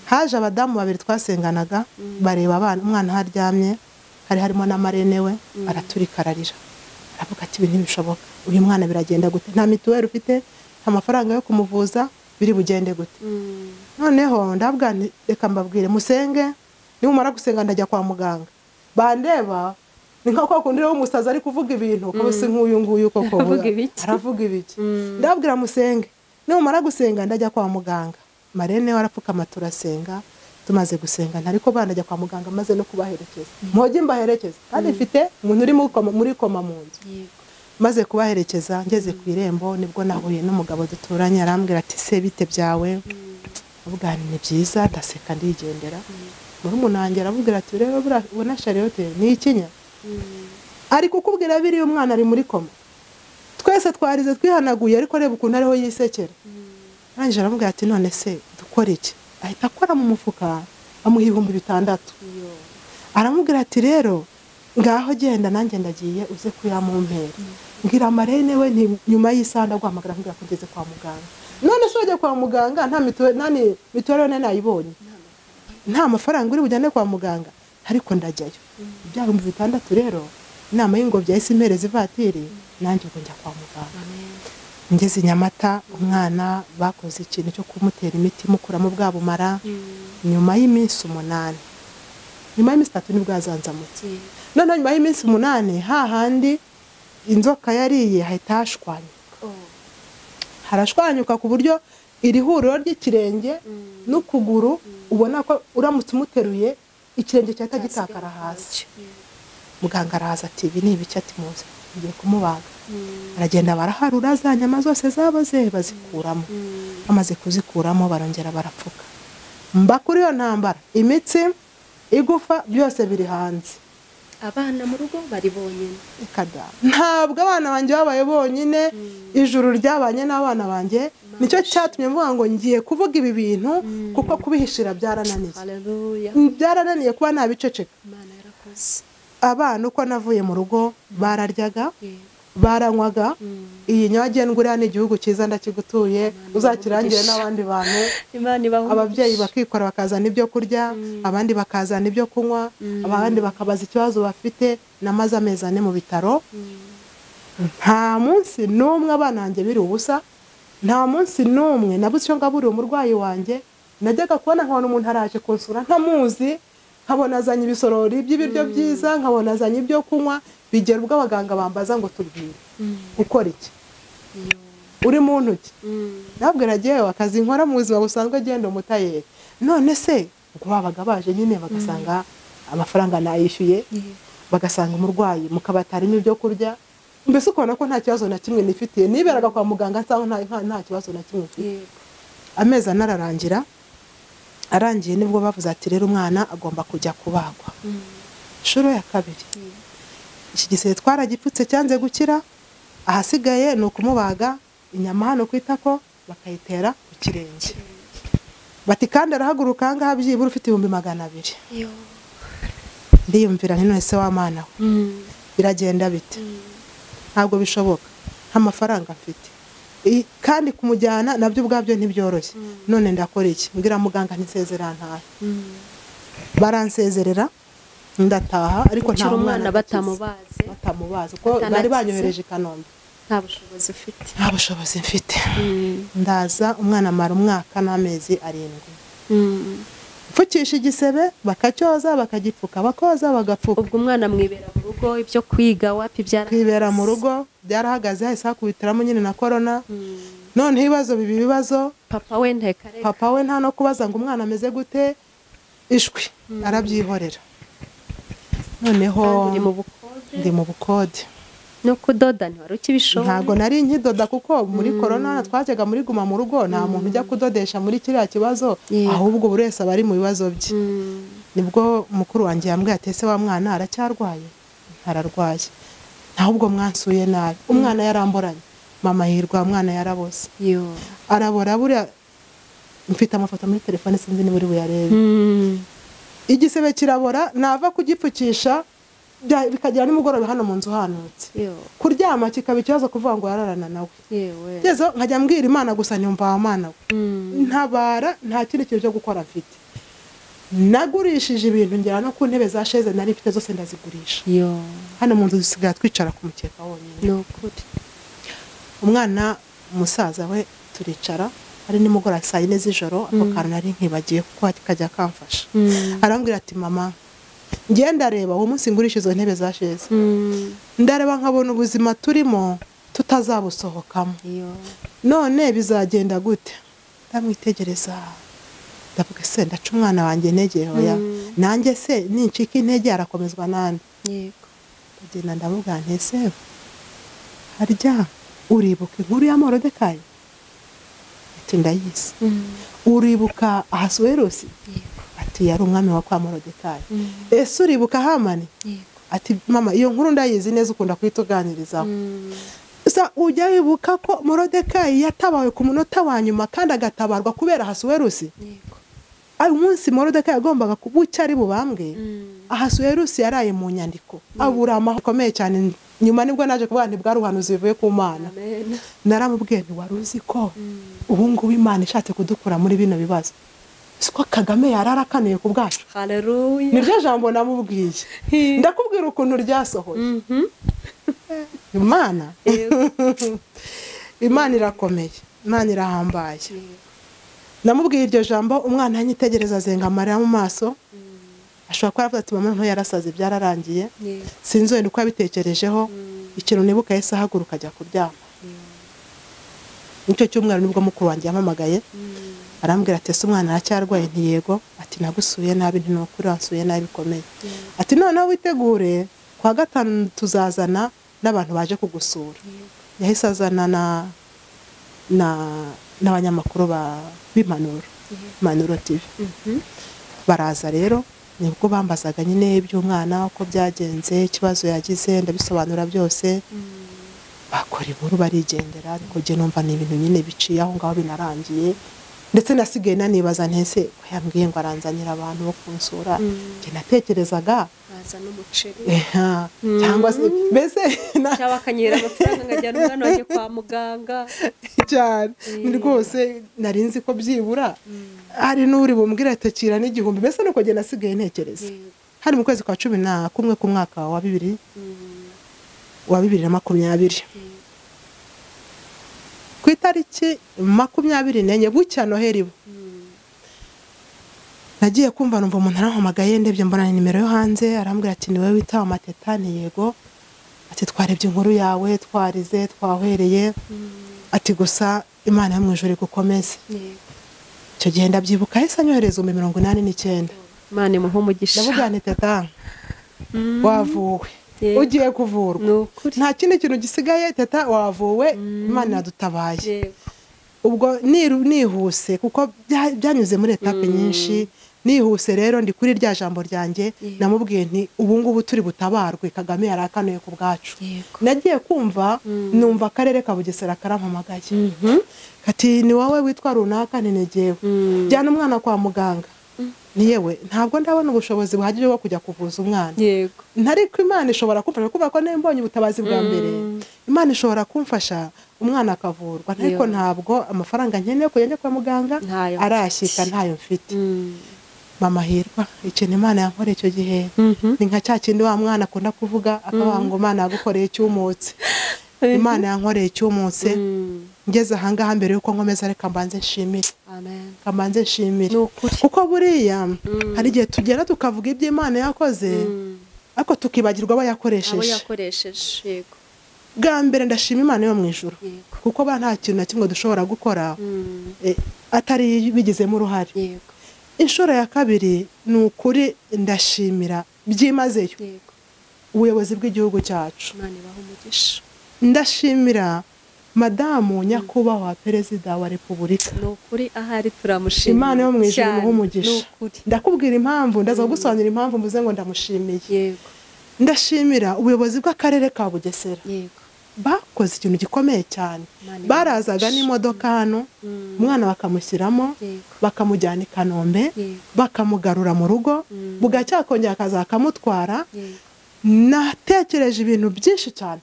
Haje abadamu babiri twasenganaga bareba abana, umwana haryamye hari harimo na marene we, araturika ararira, aravuga ati ibi ntibishoboka, uyu mwana biragenda gute? Nta mituweli ufite, nta mafaranga yo kumuvuza, biri bugende gute? Noneho ndabwa reka mbabwire musenge, nimumara gusenga ndajya kwa muganga. Bandeba ni nka kwa kundi rero umusaza ari kuvuga ibintu ko se nk'uyu nguyu koko aravuga ibiki. Ndabwira musenge, nimumara gusenga ndajya kwa muganga. Marene warapfukama turasenga, tumaze gusenga ntariko bandajya kwa muganga maze no kubaherekeza. Mpoge mbaherekeza kandi mfite umuntu uri muri koma mu nzu. Maze kubaherekeza ngeze ku irembo nibwo nahuye n'umugabo duturanye, arambwira ati se bite byawe? Avuga ni byiza, ndaseka ndigendera. Murumuna wanjye aravugira ati rero ubona Charlotte ni ikinya, ari kukubwira biri umwana ari muri koma, twese twarize twihanaguye, ariko reba ukuntu ariho yisekera. Arangije aramubwira ati none se dukora iki? Ahita akora mu mufuka amuha 6000. Aramubwira ati rero ngaho genda nanjye ndagiye uze kuyamumpera. Ngira marene we nyuma y'isaha ndaguhamagara nkubwira ko ngeze kwa muganga. None se wajya kwa muganga nta mituweli, nani mituweli nane nayibonye, nta mafaranga uri bujyane kwa muganga, ariko ndajyayo. Bya 6000 rero inama y'ingobyi yahise impereza ivatiri, nanjye ubwo njya kwa muganga. Ngeze Nyamata umwana bakoze ikintu cyo kumutera imiti mukuramo bwa bumara. Nyuma y'iminsi 8, nyuma y'iminsi 3 nibwo yazanzamutse. None nyuma y'iminsi 8 hahandi inzoka yariye hahita hashwanyuka. Harashwanyuka ku buryo iri huriro ry'ikirenge n'ukuguru ubona ko uramutse umuteruye ikirenge cyahita gitakara hasi. Muganga araza ati ibi ni ibiki? Ati muze ngiye kumubaga. Aragenda baraharura za nyama zose zabaze bazikuramo. Amaze kuzikuramo barongera barapfuka. Mba kuri iyo ntambara imitsi, igufa byose biri hanze. Abana mu rugo bari bonyine. Ntabwo abana banjye babaye bonyine, ijuru ryabanye n'abana banjye. Nicyo cyatumye mvuga ngo ngiye kuvuga ibi bintu kuko kubihishira byarananiye. Byarananiye kuba nabiceceka. Abana uko navuye mu rugo bararyaga, Baranywaga iyi nyabagendwa uriya ni igihugu cyiza ndakigutuye uzakirangire n'abandi bantu. Ababyeyi bakikora bakazana ibyo kurya, abandi bakazana ibyo kunywa, abandi bakabaza ikibazo bafite. Namaze amezi 4 mu bitaro, nta munsi n'umwe abana banjye biri ubusa, nta munsi n'umwe nabuze icyo ngaburira umurwayi wanjye. Najyaga kubona nkabona umuntu araje kunsura ntamuzi, nkabona azanye ibisorori by'ibiryo byiza, nkabona azanye ibyo kunywa. Bigera ubwo abaganga bambaza ngo tubwire ukora iki, uri mu ntoki. Nabwira agiye akazi nkora mu buzima busanzwe agenda umutayeri. None se ubwo babaga baje nyine bagasanga amafaranga nayishyuye, bagasanga umurwayi mukabatarimo ibyo kurya, mbese ukabona ko nta kibazo na kimwe nifitiye. Niberaga kwa muganga nsanga nta kibazo na kimwe mfite. Amezi 4 ararangira, arangiye nibwo bavuze ati rero umwana agomba kujya kubagwa. Inshuro ya kabiri iki gisebe twaragipfutse cyanze gukira, ahasigaye ni ukumubaga inyama hano kwitako bakayitera ku kirenge. Bati kandi arahaguruka ahangaha byibura ufite 200,000. Ndiyumvira nti none se wa mana we biragenda bite? Ntabwo bishoboka, nta mafaranga mfite, kandi kumujyana nabyo ubwabyo ntibyoroshye. None ndakora iki? Mbwira muganga ntisezera ntahe. Baransezerera ndataha, ariko nta mwana batamubaze kuko bari banyohereje i Kanombe. Nta bushobozi ufite. Nta bushobozi mfite. Ndaza umwana amara umwaka n'amezi 7. Mfukisha igisebe bakacyoza bakagipfuka, bakoza bagapfuka. Ubwo umwana mwibera mu rugo, ibyo kwiga wapi byarahagaze? Kwibera mu rugo byarahagaze, hahise hakubitiramo nyine na corona. None ibibazo bibi ibibazo. Papa we ntekareka. Papa we nta no kubaza ngo umwana ameze gute, ishwi arabyihorera. Noneho ndi mu bukode. No kudoda ntiwari ukibishoboye? Ntago nari nkidoda kuko muri corona twajyaga muri guma mu rugo, nta muntu ujya kudodesha muri kiriya kibazo, ahubwo buri wese aba ari mu bibazo bye. Nibwo mukuru wanjye yambwiye ati ese wa mwana aracyarwaye? Ntararwaye. Ahubwo mwansuye nabi. Umwana yaramboranye. Mama Hirwa umwana yaraboze. Arabora buriya mfite amafoto muri telefone sinzi niba uri buyarebe. Igisebe kirabora nava kugipfukisha bikagera nimugoroba hano mu nzu hanutse. Kuryama kikaba ikibazo kuvuga ngo yararana nawe. Yezo nkajya mbwira Imana gusa ntimva wa Mana we. Ntabara nta kindi kintu cyo gukora mfite. Nagurishije ibintu ngera no ku ntebe za chaise nari mfite zose ndazigurisha. Hano mu nzu dusigaye twicara ku mukeka wonyine. Nukuri. Umwana musaza we turicara ari nimugoroba saa 4 z'ijoro, ako kantu nari nkibagiye kuko kajya kamfasha. Arambwira ati mama ngiye ndareba uwo munsi ngurisha izo ntebe za chaise. Ndareba nkabona ubuzima turimo tutazabusohokamo. None bizagenda gute? Ndamwitegereza ndavuga se ndaca umwana wanjye intege hoya, nanjye se nincika intege arakomezwa nande? Yego. Ndagenda ndavuga nti se harya uribuka inkuru ya Moridekayi? Ati ndayizi. Uribuka Ahasuwerusi? Yego. Ati yari umwami wa kwa Moridekayi. Ese uribuka Hamani? Yego. Ati mama iyo nkuru ndayizi neza ukunda kuyituganirizaho. Sa ujya wibuka ko Moridekayi yatabawe ku munota wa nyuma kandi agatabarwa kubera Ahasuwerusi? Yego. Ayo munsi Moridekayi yagombaga kubuca ari bubambwe. Ahasuwerusi yaraye mu nyandiko abura amahoro akomeye cyane. Nyuma nibwo naje kuvuga nti bwari ubuhanuzi buvuye ku Mana. Naramubwiye nti wari uzi ko ubu ngubu Imana ishatse kudukura muri bino bibazo, siko Kagame yararakanuye ku bwacu. Haleluya. Niryo jambo namubwiye. Ndakubwira ukuntu ryasohoye. Imana Imana irakomeye, Imana irahambaye. Namubwiye iryo jambo, umwana anyitegereza azenga amarira mu maso. Ashobora kuba yaravuze ati mama nto yarasaze byararangiye. Sinzi wenda uko yabitekerejeho. Ikintu nibuka yahise ahaguruka ajya kuryama. Nicyo cyumweru nibwo mukuru wanjye yampamagaye arambwira ati ese umwana aracyarwaye? Nti yego. Ati nagusuye nabi. Nti nukuri wansuye nabi bikomeye. Ati noneho witegure kwa gatanu tuzazana n'abantu baje kugusura. Yahise azana n'abanyamakuru b'Impanuro, Impanuro TV. Baraza rero nibwo bambazaga nyine iby'umwana uko byagenze, ikibazo yagize, ndabisobanura byose. Bakora inkuru barigendera, ariko je numva ni ibintu nyine biciye aho ngaho binarangiye. Ndetse nasigaye nanibaza ntese ko yambwiye ngo aranzanira abantu bo kunsura, njye natekerezaga baza n'umuceri cyangwa se mbese cyangwa akanyera amafaranga nkajyana umwana wanjye kwa muganga cyane. Ni rwose nari nzi ko byibura hari n'uri bumbwira atakira n'igihumbi, mbese nuko njye nasigaye ntekereza. Hari mu kwezi kwa 11 ku mwaka wa 2020, ku itariki 24 bucya Noheli, nagiye kumva numva umuntu arampamagaye, ndebye mbona nimero yo hanze, arambwira ati ni wowe witaba Mateta? Ni yego. Ati twarebye inkuru yawe, twarize, twahwereye, ati gusa Imana yo mu ijuru igukomeze. Icyo gihe ndabyibuka yahise anyohereza 89,000. Imana imuhe umugisha. Ndavuga nti teta wavuwe, ugiye kuvurwa, nta kindi kintu gisigaye, teta wavuwe, Imana iradutabaye. Ubwo nihuse kuko byanyuze muri etape nyinshi, nihuse rero ndi kuri rya jambo ryanjye namubwiye nti ubu ngubu turi butabarwe, Kagame yarakanuye ku bwacu. Nagiye kumva numva akarere ka Bugesera karampamagaye, kati ni wowe witwa runaka? Ntinegewe. Jyana umwana kwa muganga. Ni yewe ntabwo ndabona ubushobozi buhagije bwo kujya kuvuza umwana. Ntariko Imana ishobora kumfasha, kuba ko nembonye ubutabazi bwa mbere, Imana ishobora kumfasha umwana akavurwa, ariko ntabwo amafaranga nkeneye kujya kwa muganga arashyika, ntayo mfite. Mama Hirwa, ikintu Imana yankoreye icyo gihe ni nka cya kindi wa mwana akunda kuvuga akavuga ngo Imana yagukoreye icyumutse. Imana yankoreye icyumutse. Ngeze ahangaha mbere yuko nkomeza reka mbanze nshimire. Amen. Mbanze nshimire. Kuko buriya hari igihe tugera tukavuga ibyo Imana yakoze ariko tukibagirwa abo yakoresheje. Abo yakoresheje, yego. Bwa mbere ndashima Imana yo mu ijuru, kuko ba nta kintu na kimwe dushobora gukora atari bigizemo uruhare. Yego. Inshuro ya kabiri ni ukuri ndashimira byimazeyo ubuyobozi bw'igihugu cyacu. Imana ibahe umugisha. Ndashimira madamu nyakubahwa perezida wa Repubulika. Ni ukuri ahari turamushimira. Imana yo mu ijuru imuhe umugisha. Ndakubwira impamvu, ndaza kugusobanurira impamvu mvuze ngo ndamushimiye. Yego. Ndashimira ubuyobozi bw'akarere ka Bugesera. Yego. Bakoze ikintu gikomeye cyane. Barazaga n'imodoka hano, umwana bakamushyiramo, bakamujyana i Kanombe, bakamugarura mu rugo, bugacyakongera akazakamutwara. Natekereje ibintu byinshi cyane,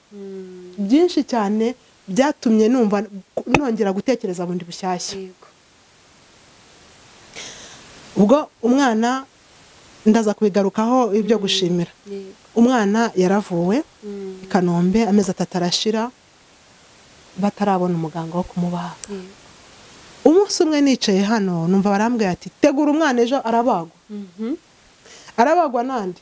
byinshi cyane byatumye numva nongera gutekereza bundi bushyashya. Ubwo umwana ndaza kubigarukaho ibyo gushimira. Umwana yaravuwe i Kanombe amezi 3 arashira batarabona umuganga wo kumubaga. Umunsi umwe nicaye hano numva barambwiye ati tegura umwana ejo arabagwa. Arabagwa nande?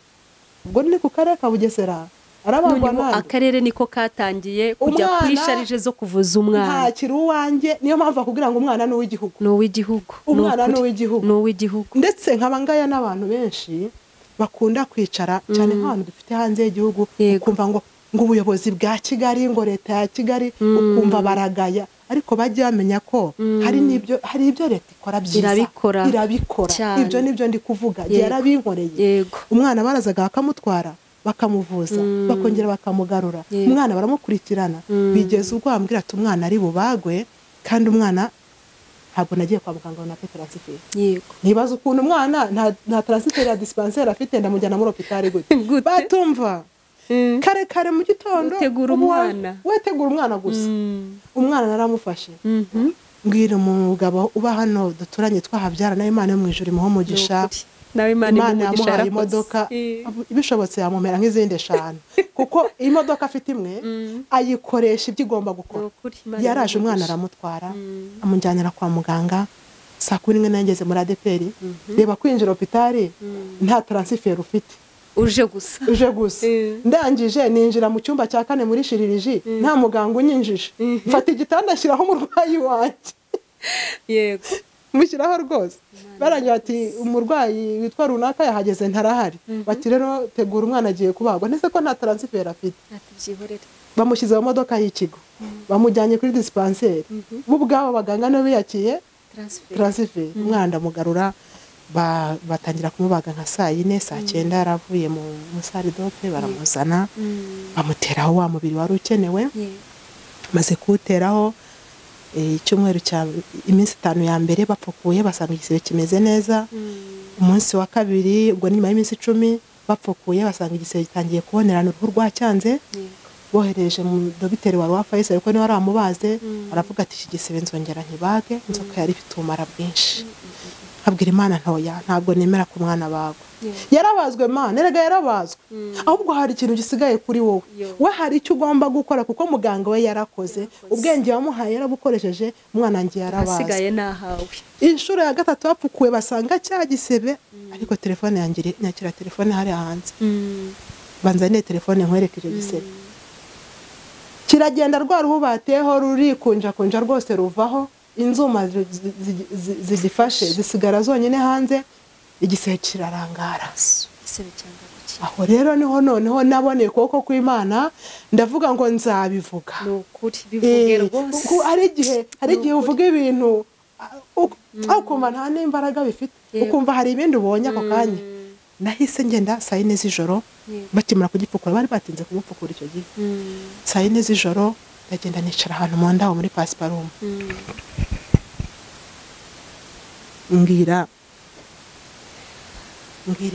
Ubwo ni ku karere ka Bugesera. Arabagwa nande? Akarere niko katangiye kujya kwisharije zo kuvuza umwana. Ntakiri uwanjye, niyo mpamvu akubwira ngo umwana ni uw'igihugu. Ni uw'igihugu. Umwana ni uw'igihugu. Ni uw'igihugu. Ndetse nkaba ngaya n'abantu benshi bakunda kwicara cyane nk'abantu dufite hanze y'igihugu, ukumva ngo ubuyobozi bwa Kigali, ngo leta ya Kigali, ukumva baragaya, ariko bajya bamenya ko hari n'ibyo, hari ibyo leta ikora byiza, irabikora. Ibyo nibyo ndi kuvuga, yarabinkoreye. Umwana barazaga bakamutwara, bakamuvuza, bakongera bakamugarura, umwana baramukurikirana, bigeze ubwo bambwira ati umwana ari bubagwe, kandi umwana ntabwo nagiye kwa muganga na transfert. Yego. Nibaza ukuntu umwana nta transfert ya dispensaire afite, ndamujyana muri hôpital gute? Batumva. Kare kare mu gitondo tegura umwana. We tegura umwana gusa. Umwana naramufashe. Mbwira umugabo uba hano duturanye twahabyara na Imana yo mu ijuru imuhe umugisha. Nawe Imana imuhe umugisha imodoka bishobotse yamumera nk'izindi 5, kuko imodoka afite imwe ayikoresha ibyo igomba gukora. Yaraje umwana aramutwara, amujyanira kwa muganga. Saa 11 nageze muri ADPR, reba kwinjira hôpital nta transfert ufite, uje gusa, uje gusa. Ndangije ninjira mu cyumba cya 4 muri shiririji, nta muganga unyinjije, mfata igitanda ashyiraho umurwayi wanjye. Yego. Mushyiraho rwose. Barangira ati umurwayi witwa runaka yahageze ntarahari. Bati rero tegura umwana agiye kubagwa, ndetse ko nta transfert afite. Ati Bamushyize mu modoka y'ikigo, bamujyanye kuri dispensaire. Bo ubwabo baganga no biyakiye transfert. Umwana ndamugarura, batangira kumubaga nka saa 4, saa 9 yaravuye mu musaridope, baramuzana, bamuteraho wa mubiri wari ukenewe. Maze kuwuteraho Icyumweru cya iminsi 5 ya mbere bapfukuye basanga igisebe kimeze neza. Umunsi wa kabiri ubwo nyuma y'iminsi 10 bapfukuye basanga igisebe gitangiye kubonerana uruhu rwacyanze. Bohereje mu dogiteri wa Rwa Faisal ariko niwe aramubaze, aravuga ati iki gisebe nzongera ntibage, inzoka yari ifite ubumara bwinshi. Abwira Imana ntoya ntabwo nemera ku mwana bagwa. Yarabazwe Mana, erega yarabazwe. Ahubwo hari ikintu gisigaye kuri wowe. We hari icyo ugomba gukora kuko muganga we yarakoze, ubwenge wamuhaye yarabukoresheje, umwana wanjye yarabazwe. Asigaye nahawe. Inshuro ya gatatu bapfukuye basanga cya gisebe, ariko telefone yanjye nyakira telefone hari hanze. Banzaniye telefone nkwereke icyo gisebe. Kiragenda rwa ruhu bateho rurikunja kunja rwose ruvaho, inzuma zigifashe zisigara zonyine hanze, igisebe kirarangara. Aho rero niho noneho naboneye ukuboko kw'Imana, ndavuga ngo nzabivuga. Nukuri bivuge rwose. Hari igihe uvuga ibintu ukumva nta n'imbaraga bifite, ukumva hari ibindi ubonye ako kanya. Nahise ngenda saa 4 z'ijoro bakimara kugipfukura, bari batinze kumupfukura icyo gihe. Saa 4 z'ijoro ndagenda nicara ahantu mu ndaho muri pasiparumu. Mbwira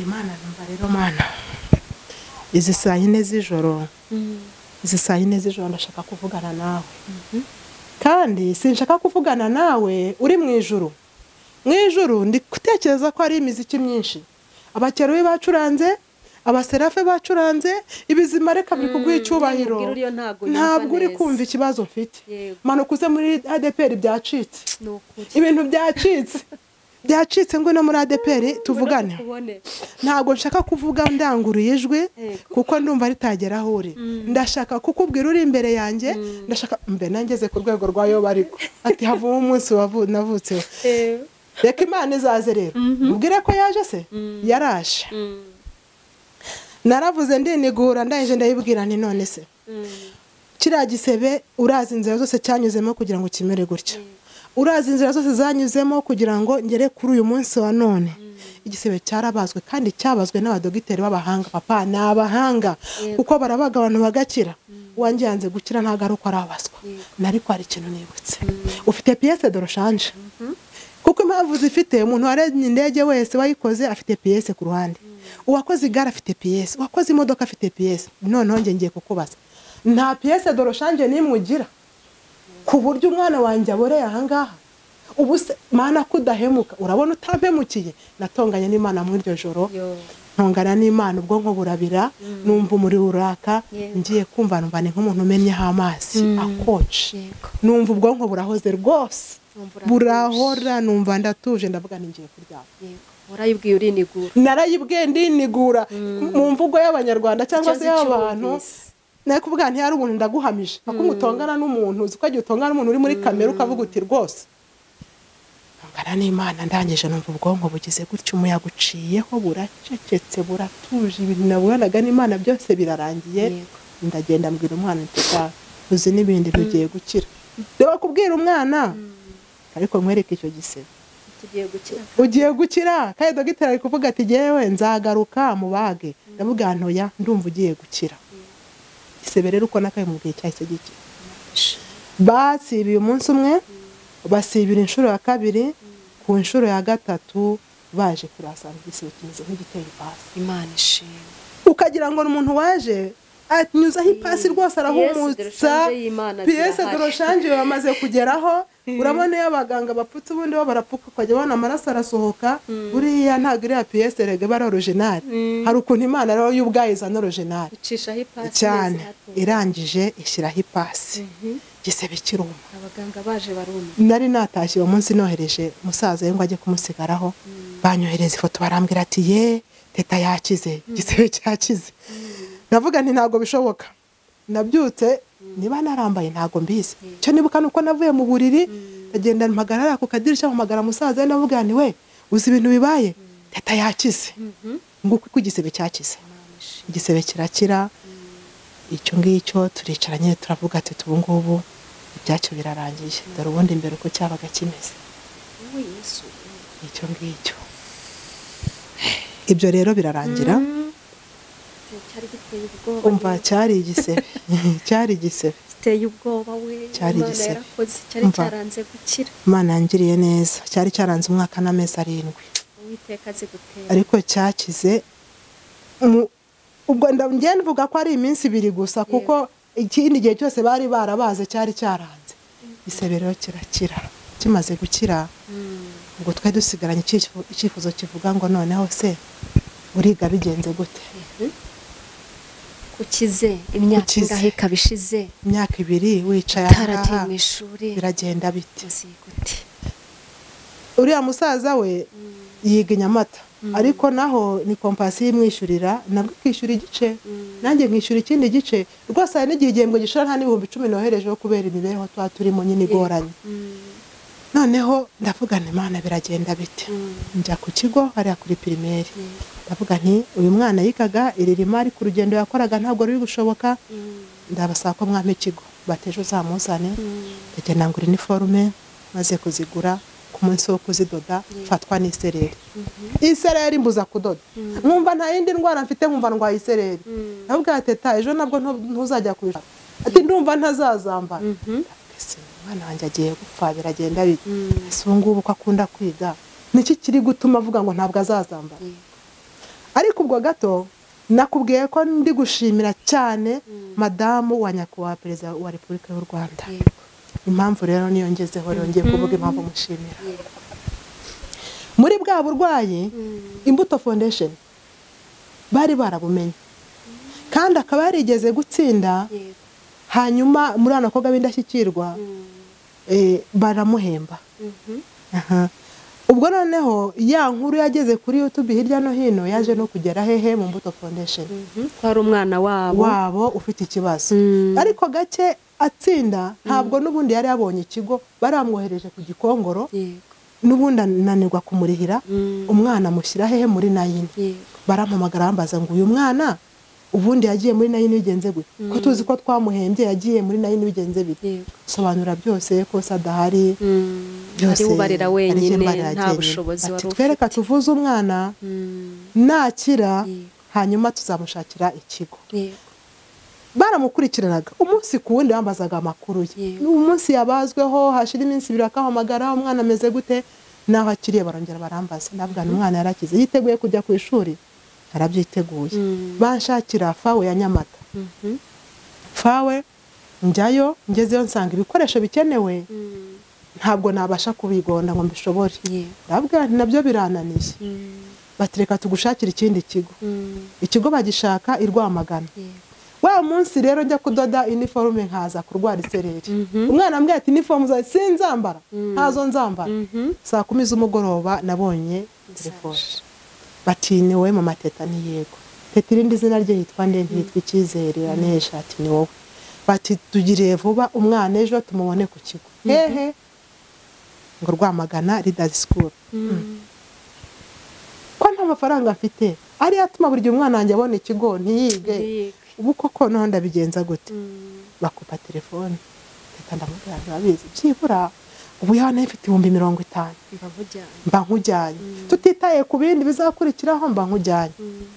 Imana, numva rero Mana, izi saa 4 z'ijoro, izi saa 4 z'ijoro ndashaka kuvugana nawe. Kandi sinshaka kuvugana nawe uri mu ijuru. Mu ijuru ndi gutekereza ko ari imiziki myinshi. Abakerubi bacuranze, abaserafe bacuranze, ibizima reka biri kuguha icyubahiro. Ntabwo uri kumva ikibazo mfite. Manuka uze muri ADPR byacitse. Ibintu byacitse. Byacitse ngo no muri ADPR tuvugane. Ntabwo nshaka kuvuga ndanguruye ijwi kuko ndumva ritagera aho uri. Ndashaka kukubwira uri imbere yanjye, ndashaka mbe nangeze ku rwego rwa Yobu ariko ati havumo umunsi navutseho. Reka Imana izaze rero. Ubwire ko yaje se? Yaraje. Naravuze ndinigura ndangije ndayibwira nti none se kiriya gisebe urazi inzira zose cyanyuzemo kugira ngo kimere gutya. Urazi inzira zose zanyuzemo kugira ngo ngere kuri uyu munsi wa none. Igisebe cyarabazwe kandi cyabazwe n'abadogiteri b'abahanga. Papa ni abahanga kuko barabaga abantu bagakira. Uwanjye yanze gukira ntago ari uko arabazwa. Nariko hari ikintu nibutse. Ufite pièce de rechange. Kuko impamvu zifite umuntu warenye indege wese wayikoze afite pièce ku ruhande. Uwakoze igare afite pièce, uwakoze imodoka afite pièce. Noneho nge ngiye kukubaza, nta pièce de rechange nimwe ugira ku buryo umwana wanjye aboreye aha ngaha? Ubu se Mana kudahemuka, urabona utampemukiye? Natonganye n'Imana muri iryo joro, ntongana n'Imana ubwonko burabira, numva umuriro uraka, ngiye kumva numva ni nk'umuntu umennyeho amazi akonje. Numva ubwonko burahoze rwose, burahora, numva ndatuje, ndavuga nti ngiye kuryama. Warayibwiye urinigura? Narayibwiye ndinigura mu mvugo y'Abanyarwanda cyangwa se y'abantu. Nakuvuga nti hari ubuntu ndaguhamije, akumutongana n'umuntu uzi ko agiye utongana n'umuntu uri muri kamera ukavuga uti rwose. Ntongana n'Imana ndangije numva ubwonko bugize gutyo, umuyaga uciyeho, buracecetse, buratuje, ibintu nabuganaga n'Imana byose birarangiye. Ndagenda mbwira umwana nti uzi n'ibindi rugiye gukira. Reba kubwira umwana ariko nkwereke icyo gisebe. Ugiye gukira. Kandi dogiteri ari kuvuga ati jewe nzagaruka mubage. Ndavuga ntoya ndumva ugiye gukira. Igisebe rero uko nakabimubwiye cyahise gikira. Basibiye umunsi umwe, basibira inshuro ya kabiri, ku nshuro ya gatatu baje kurasanga igisebe kimeze nk'igiteye ipasi. Imana ishimwe. Ukagira ngo umuntu waje anyuzaho ipasi rwose arahumutsa, pièce de rechange bamaze kugeraho. Urabona iyo abaganga bapfutse ubundi bo barapfuka ukajya ubona amaraso arasohoka, buriya ntabwo iriya pièce rege bara original. Hari ukuntu Imana rero y'ubwayo izana original icishaho ipasi cyane, irangije ishyiraho ipasi, igisebe kiruma. Abaganga baje baruma. Nari natashye uwo munsi nohereje musaza we ngo ajye kumusigaraho, banyohereza ifoto barambwira ati ye teta yakize, igisebe cyakize. Ndavuga nti ntabwo bishoboka. Nabyutse niba narambaye ntabwo mbizi. Cyo nibuka nuko navuye mu buriri ndagenda mpagarara ku kadirishya mpamagara musaza ndavuga nti we uzi ibintu bibaye, teta yakize. Nguko uko igisebe cyakize. Igisebe kirakira. Icyo ngicyo turicaranye turavuga ati ubu ngubu ibyacyo birarangiye. Dore ubundi mbere uko cyabaga kimeze. Icyo ngicyo. Ibyo rero birarangira. Umva cyari igisebe. Cyari igisebe. Giteye ubwoba we. Cyari igisebe. Cyari cyaranze gukira. Imana yangiriye neza, cyari cyaranze umwaka n'amezi 7. Uwiteka azigutera. Ariko cyakize ubwo ngiye mvuga ko ari iminsi 2 gusa kuko ikindi gihe cyose bari barabaze cyari cyaranze. Igisebe rero kirakira. Kimaze gukira ubwo twari dusigaranye icyifuzo kivuga ngo noneho se uriga bigenze gute? Ukize imyaka ingahe kabishize? Imyaka 2 wicaye aha mu ishuri biragenda bite? Uriya musaza we yiga Nyamata ariko naho ni kompasi imwishyurira, nabwo ikishyura igice nanjye nkishyura ikindi gice. Rwose hari n'igihe igihembwe gishira nta n'ibihumbi 10 noherejeho kubera imibereho twa turimo nyine igoranye. Noneho ndavuga nti Imana biragenda bite? Njya ku kigo hariya kuri primaire. Ndavuga nti uyu mwana yigaga iririma ari ku rugendo yakoraga ntabwo ruri gushoboka, ndabasaba ko mwampa ikigo batejo zamuzane. Ndagenda ngura iniforume, maze kuzigura ku munsi wo kuzidoda fatwa n'isereri. Isereri mbuza kudoda, nkumva nta yindi ndwara mfite, nkumva ndwaye isereri. Ndavuga teta ejo nabwo ntuzajya ku ishuri, ati ndumva ntazazambara. Umwana wanjye agiye gupfa biragenda bite? Ese ubu ngubu ko akunda kwiga niki kiri gutuma avuga ngo ntabwo azazambara? Ariko ubwo gato nakubwiye ko ndi gushimira cyane madamu wa nyakubahwa perezida wa Repubulika y'u Rwanda. Impamvu rero niyo ngezeho rero ngiye kuvuga impamvu mushimira. Muri bwa burwayi Imbuto Foundation bari barabumenye kandi akaba yarigeze gutsinda, hanyuma muri ano bakobwa b'indashyikirwa baramuhemba. Ubwo noneho ya nkuru yageze kuri YouTube hirya no hino yaje no kugera hehe mu Mbuto Foundation. Kwari umwana wabo ufite ikibazo. Ariko gake atsinda ntabwo n'ubundi yari yabonye ikigo, baramwohereje ku Gikongoro. N'ubundi ananirwa kumurihira. Umwana mushyira hehe muri nayini. Barampamagara bambaza ngo uyu mwana ubundi yagiye muri nayini bigenze gute? Ko tuzi ko twamuhembye yagiye muri nayini bigenze bite? Sobanura byose ko sadahari byose ari ubarera wenyine nta bushobozi wari ufite. Twereka tuvuze umwana nakira hanyuma tuzamushakira ikigo. Baramukurikiranaga umunsi ku wundi, bambazaga amakuru ye. Umunsi yabazweho hashira iminsi 2 akahamagara umwana ameze gute, naho akiriye barongera barambaza. Ndavuga umwana yarakize yiteguye kujya ku ishuri, arabyiteguye. Banshakira fawe ya Nyamata. Fawe njyayo, ngezeyo nsanga ibikoresho bikenewe ntabwo nabasha kubigonda ngo mbishobore. Ndavuga nabyo birananiye. Batereka tugushakira ikindi kigo. Ikigo bagishaka i Rwamagana. Wa munsi rero njya kudoda iniforume nkaza kurwara isereri. Umwana ambwiye ati iniforume zawe sinzambara, ntazo nzambara. Saa 10 z'umugoroba nabonye telefone. Bati ni wowe mama Teta? Ni yego. Teta irindi zina rye yitwa nde? Ntitwa Icyizere. Anesha ati ni wowe. Bati tugiriye vuba umwana ejo tumubone ku kigo. Hehe ngo Rwamagana Leaders School. Ko nta mafaranga afite ari atuma buri gihe umwana wanjye abona ikigo ntiyige. Ubu koko noneho ndabigenza gute? Bakupa telefone. Teta ndamubwira ntabizi byibura ubu yana ifite 50,000 mba nkujyanye, tutitaye ku bindi bizakurikiraho mba nkujyanye.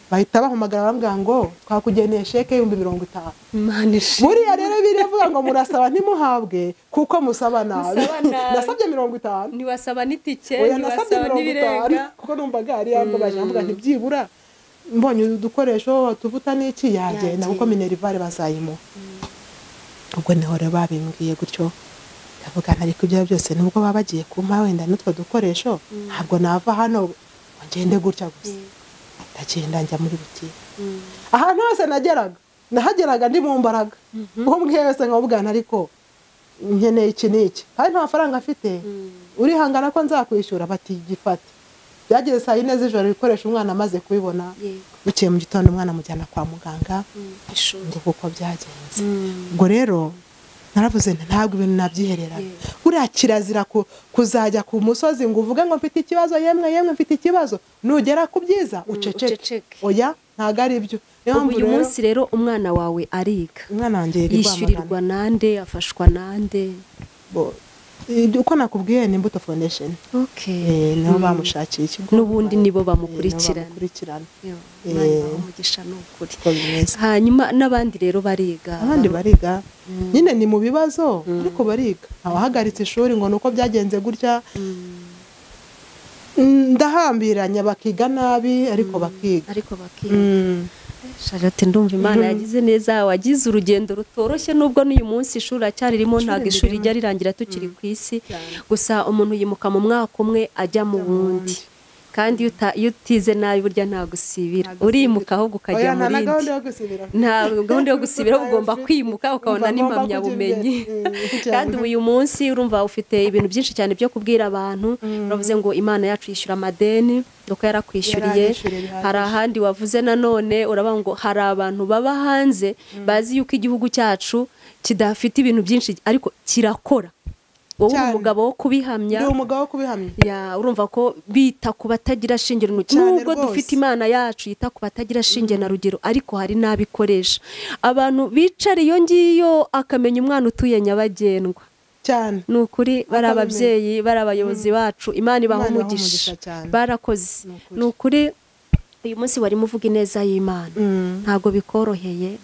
Bahita bahamagara bambwira ngo twakugeneye sheke 50,000. Buriya rero biravuga ngo murasaba ntimuhabwe kuko musaba nabi. Nasabye 50, ntiwasaba n'itike, ntiwasaba n'ibirenga, kuko numvaga ari yambabaje mvuga nti byibura mbonye udukoresho tuvuta n'iki yagenda kuko minerivare bazayimuha. Ubwo niho rero babimbwiye gutyo. Ndavuga ariko ibyo byose nubwo baba bagiye kumpa wenda n'utwo dukoresho ntabwo nava hano ngende gutya gusa. Ndagenda njya muri butike. Ahantu hose nageraga nahageraga ndi mu mbaraga. Umbwiye wese nkabugana ariko nkeneye iki n'iki kandi nta mafaranga afite, urihangana ko nzakwishyura? Bati gifate. Byageze saa 4 z'ijoro ibikoresho umwana amaze kubibona. Bukeye mu gitondo umwana amujyana kwa muganga ngo kuko byagenze. Ubwo rero naravuze nti ntabwo ibintu nabyiherera. Buriya kirazira kuzajya ku musozi ngo uvuge ngo mfite ikibazo, yemwe yemwe mfite ikibazo, nugera ku byiza uceceke. Oya ntago ari byo. Uyu munsi rero umwana wawe ariga. Umwana wanjye yishyurirwa nande, afashwa nande? Uko nakubwiye ni Imbuto Foundation. Okay. Nibo bamushakiye ikigo. N'ubundi nibo bamukurikirana. Umugisha n'ukuri. Hanyuma n'abandi rero bariga. Abandi bariga. Nyine ni mu bibazo ariko bariga. Abahagaritse ishuri ngo nuko byagenze gutya. Ndahambiranya bakiga nabi ariko bakiga. Ariko bakiga. Charlotte ndumva Imana yagize neza, wagize urugendo rutoroshye nubwo n'uyu munsi ishuri acyari ririmo, ntabwo ishuri rijya rirangira tukiri ku isi. Gusa umuntu yimuka mu mwaka umwe ajya mu wundi, kandi iyo utize nabi burya nta gusibira, urimuka ahubwo ukajya mu rindi. Nta gahunda yo gusibira, ugomba kwimuka ukabona n'impamyabumenyi. Kandi uyu munsi urumva ufite ibintu byinshi cyane byo kubwira abantu. Uravuze ngo Imana yacu yishyura amadeni, uko yarakwishyuriye. Hari ahandi wavuze nanone uravuga ngo hari abantu baba hanze bazi yuko igihugu cyacu kidafite ibintu byinshi ariko kirakora. Wowe uri umugabo wo kubihamya. Ndi umugabo wo kubihamya. Ya, urumva ko bita ku batagira shinge nubwo dufite Imana yacu yita ku batagira shinge na rugero, ariko hari n'abikoresha abantu bicara iyo ngiyo akamenya umwana utuye Nyabagendwa cyane. Ni ukuri bari ababyeyi, bari abayobozi bacu, Imana ibaha umugisha, barakoze. Ni ukuri uyu munsi warimo uvuga ineza y'Imana, ntabwo bikoroheye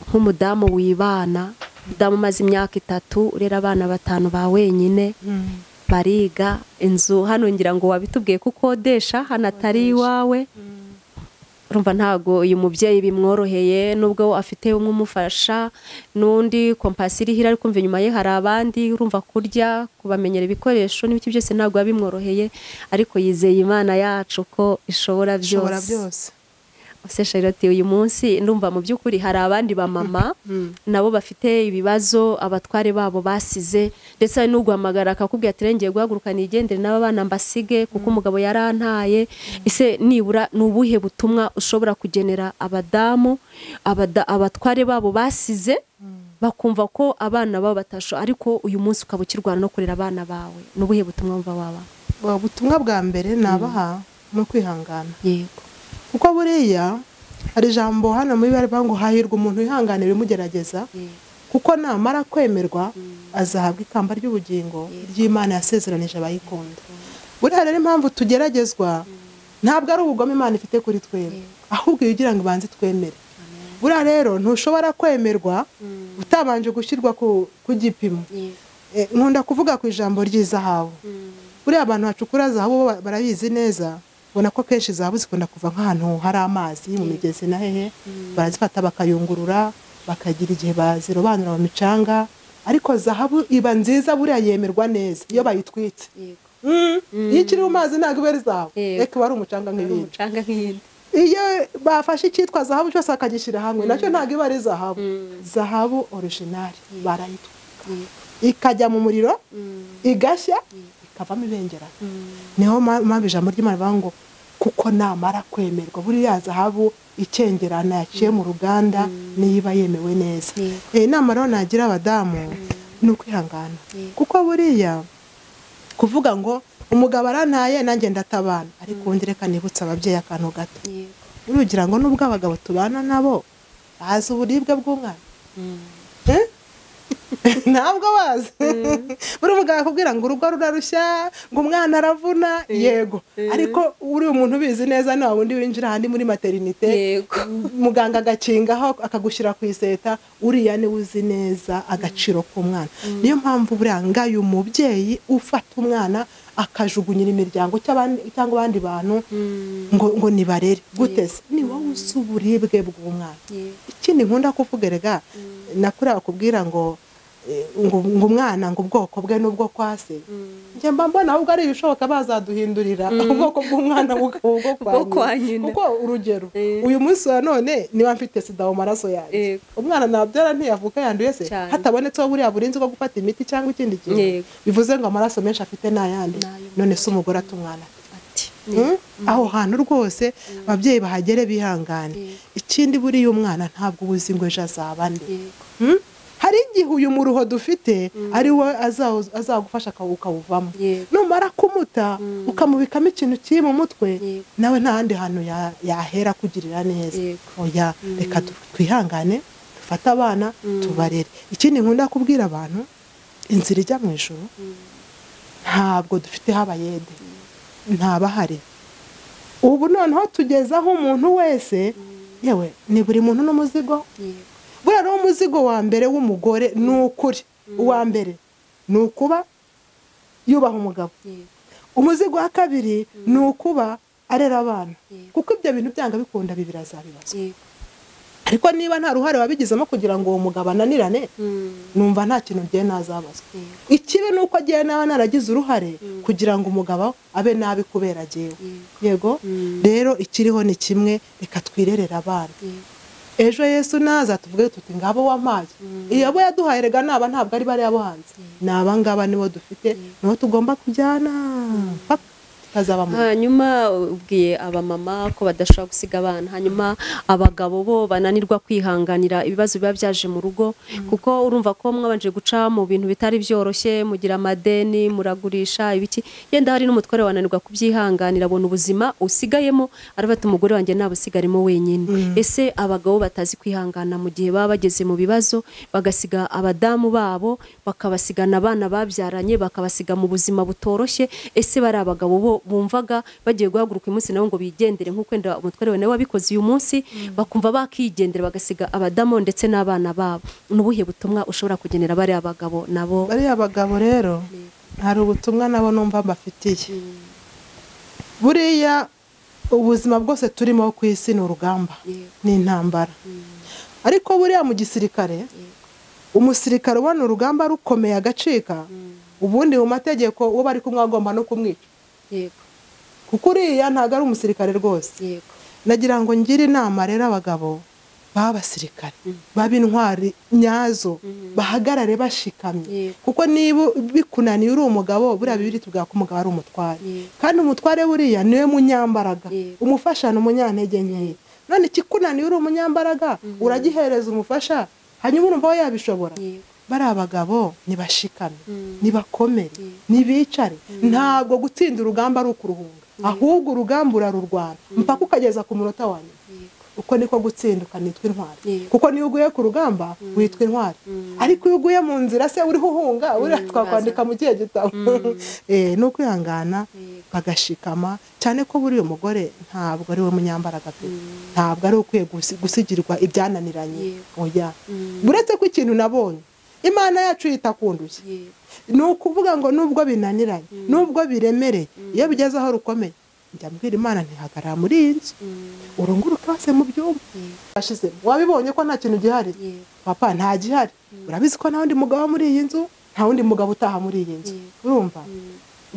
nk'umudamu wibana, umudamu umaze imyaka 3 urera abana 5 ba wenyine, bariga. Inzu hano ngira ngo wabitubwiye ko ukodesha hano atari iwawe. Urumva ntago uyu mubyeyi bimworoheye, nubwo afite umwe umufasha n'undi kompasi iri hira, ariko inyuma ye hari abandi. Urumva kurya, kubamenyera ibikoresho n'ibiki byose ntabwo bimworoheye, ariko yizeye Imana yacu ko ishobora byose. Ose Charlotte, uyu munsi ndumva mu by'ukuri hari abandi ba mama nabo bafite ibibazo abatware babo basize, ndetse hari n'uguhamagara akakubwira ati ngiye guhaguruka nigendere n'aba bana mbasige kuko umugabo yarantaye. Ese nibura ni ubuhe butumwa ushobora kugenera abadamu abatware babo basize bakumva ko abana babo batasho, ariko uyu munsi ukaba ukirwana no kurera abana bawe? Ni ubuhe butumwa wumva waba? Ubutumwa bwa mbere nabaha no kwihangana. Yego. Kuko buriya hari ijambo hano muri bari ngo hahirwa umuntu wihanganira ibimugerageza, kuko namara kwemerwa azahabwa ikamba ry'ubugingo ry'Imana yasezeranije abayikunda. Buriya rero impamvu tugeragezwa ntabwo ari ubugome Imana ifite kuri twebwe, ahubwo iyo ugira ngo ibanze twemere. Buriya rero ntushobora kwemerwa utabanje gushyirwa ku gipimo. Nkunda kuvuga ku ijambo ry'izahabu. Buriya abantu bacukura zahabu barabizi neza, ubona ko kenshi zahabu zikunda kuva nk'ahantu hari amazi mu migezi na hehe, barazifata bakayungurura bakagira igihe bazirobanura mu micanga, ariko zahabu iba nziza buriya yemerwa neza iyo bayitwitse. Iyo ikiri mu mazi ntabwo iba ari zahabu, reka iba ari umucanga nk'ibindi. Iyo bafashe icyitwa zahabu cyose bakagishyira hamwe nacyo ntabwo iba ari zahabu. Zahabu original barayitwika ikajya mu muriro igashya ikavamo ibengerana. Niho mpamvu ijambo ry'Imana rivuga ngo kuko namara kwemerwa, buriya zahabu icengerana yaciye mu ruganda niba yemewe neza. Inama rero nagira abadamu ni ukwihangana, kuko buriya kuvuga ngo umugabo arantaye nanjye ndatabana, ariko ubundi reka nibutse ababyeyi akantu gato. Urugira ngo nubwo abagabo tubana nabo bazi uburibwe bw'umwana, ntabwo bazi. Buri mugabo akubwira ngo urugo rurarushya, ngo umwana aravuna, yego, ariko uri umuntu ubizi neza na wundi winjira ahandi muri maternité, muganga agakingaho akagushyira ku iseta, uriya ni uzi neza agaciro k'umwana. Niyo mpamvu buriya ngayo umubyeyi ufata umwana akajugunyira imiryango cyangwa abandi bantu ngo nibarere gutese, ni wowe uzi uburibwe bw'umwana. Ikindi nkunda kuvuga rega nakuri bakubwira ngo ngo umwana ngo ubwoko bwe n'ubwo kwase, njye mba mbona ahubwo ari ibishoboka bazaduhindurira ubwoko bw'umwana ubwo kwa nyina. Kuko urugero uyu munsi wa none niba mfite sida mu maraso yanjye, umwana nabyara ntiyavuka yanduye se hatabonetseho buriya burinzi bwo gufata imiti cyangwa ikindi kintu, bivuze ngo amaraso menshi afite n'ayandi. None se umugore atumwana ati aho hantu rwose ababyeyi bahagere bihangane. Ikindi buriya umwana ntabwo ubuzi ngo ejo azaba nde. Hari igihe uyu muruho dufite ari we azagufasha ukawuvamo, numara kumuta ukamubikamo ikintu kiri mu mutwe, nawe nta handi hantu yahera kugirira neza. Oya, reka twihangane dufate abana tubarere. Ikindi nkunda kubwira abantu, Inzira ijya mu ijuru ntabwo dufite habayede, ntabahari. Ubu noneho tugezaho umuntu wese, yewe ni buri muntu n'umuzigo. Buriya rero umuzigo wa mbere w'umugore ni ukuri, uwa mbere ni ukuba yubaha umugabo. Umuzigo wa kabiri ni ukuba arera abana, kuko ibyo bintu byanga bikunda bibiri azabibazwa. Ariko niba nta ruhare wabigizemo kugira ngo uwo mugabo ananirane, numva nta kintu ngiye nazabazwa. Ikibi ni uko agiye nawe naragize uruhare kugira ngo umugabo abe nabi kubera agiye. Yego, rero ikiriho ni kimwe, reka twirerera abana. Ejo Yesu naza tuvuge tuti ngabo wampaye. Iyo abo yaduhaye rega naba ntabwo ari bari abo hanze, ni abangaba nibo dufite, nibo tugomba kujyana paka. Hanyuma ubwiye abamama ko badashobora gusiga abana, hanyuma abagabo bo bananirwa kwihanganira ibibazo biba byaje mu rugo, kuko urumva ko mwabanje guca mu bintu bitari byoroshye, mugira amadeni, muragurisha ibiki, yenda hari n'umutware wananirwa kubyihanganira, abona ubuzima usigayemo arabata umugore wanjye nabusigarimo wenyine. Ese abagabo batazi kwihangana mu gihe baba bageze mu bibazo, bagasiga abadamu babo, bakabasigana abana babyaranye, bakabasiga mu buzima butoroshye, ese bari abagabo bo bumvaga bagiye guhaguruka umunsi nabo ngo bigendere nk'uko wenda umutware we nawe wabikoze uyu munsi, bakumva bakigendera bagasiga abadamu ndetse n'abana babo? N'ubuhe butumwa ushobora kugenera bari abagabo nabo? Bari abagabo rero hari ubutumwa nabo numva mbafitiye. Buriya ubuzima bwose turimo ku isi ni urugamba, ni intambara. Ariko buriya mu gisirikare, umusirikare ubona urugamba rukomeye agacika, ubundi mu mategeko uwo bari kumwe agomba no kumwica. Yego. Kuko uriya ntabwo ari umusirikare rwose. Yego. Nagira ngo ngire inama rero abagabo b'abasirikare, b'intwari nyazo, bahagarare bashikamye. Kuko niba bikunaniye uri umugabo, buriya bibiri tuvuga ko umugabo ari umutware. Kandi umutware buriya niwe munyambaraga, umufasha ni umunyantege nkeya. None ikikunaniye uri umunyambaraga, uragihereza umufasha, hanyuma urumva we yabishobora. Bari abagabo nibashikame, nibakomere, nibicare. Ntabwo gutsinda urugamba ari ukuruhunga, ahubwo urugamba urarurwana mpaka ukageza ku munota wa nyuma. Uko niko gutsinda ukanitwa intwari, kuko niyo uguye ku rugamba witwa intwari. Ariko iyo uguye mu nzira se uriho uhunga, uriya twakwandika mu kihe gitabo? Ni ukwihangana bagashikama, cyane ko buriya umugore ntabwo ari we munyambaraga pe, ntabwo ari ukwiye gusigirwa ibyananiranye. Oya, uretse ko ikintu nabonye Imana yacu yita kundushye, ni ukuvuga ngo nubwo binaniranye, nubwo biremereye, iyo bigeze aho rukomeye njya mbwira Imana ntihagarara muri iyi nzu, urunguruke hose mu byumba. Ashizemo wabibonye ko nta kintu gihari, papa nta gihari, urabizi ko nta wundi mugabo muri iyi nzu, nta wundi mugabo utaha muri iyi nzu. Urumva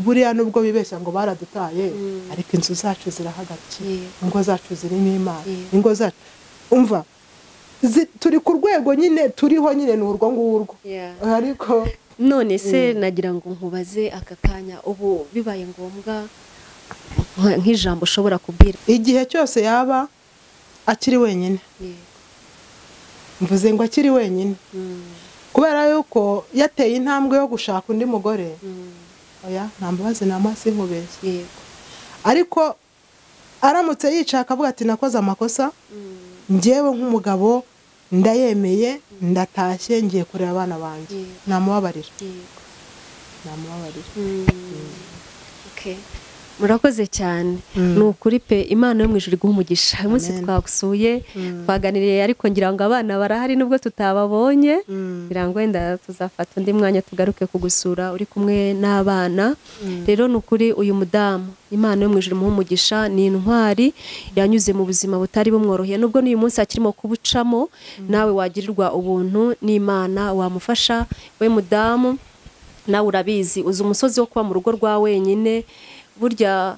buriya nubwo bibeshya ngo baradutaye, ariko inzu zacu zirahagarikiye, ingo zacu zirimo Imana, ingo zacu umva turi ku rwego nyine turiho nyine ni urwo ngurwo. Ariko none se nagira ngo nkubaze aka kanya, ubu bibaye ngombwa nk'ijambo ushobora kubwira igihe cyose yaba akiri wenyine, mvuze ngo akiri wenyine kubera yuko yateye intambwe yo gushaka undi mugore, oya nta mbabazi namasi nkubeshye. Ariko aramutse yicaye akavuga ati nakoze amakosa, njyewe nk'umugabo ndayemeye, ndatashye ngiye kureba abana banjye, namubabarira. Namubabarira. Okay. Murakoze cyane. Ni ukuri pe, Imana yo mu ijuru iguhe umugisha. Uyu munsi twagusuye, twaganiriye, ariko ngira ngo abana barahari nubwo tutababonye, ngira ngo wenda tuzafata undi mwanya tugaruke kugusura uri kumwe n'abana. Rero ni ukuri uyu mudamu Imana yo mu ijuru imuhe umugisha, ni intwari yanyuze mu buzima butari bumworoheye, nubwo n'uyu munsi akirimo kubucamo, nawe wagirirwa ubuntu n'Imana wamufasha. We mudamu nawe urabizi, uzi umusozi wo kuba mu rugo rwa wenyine. Burya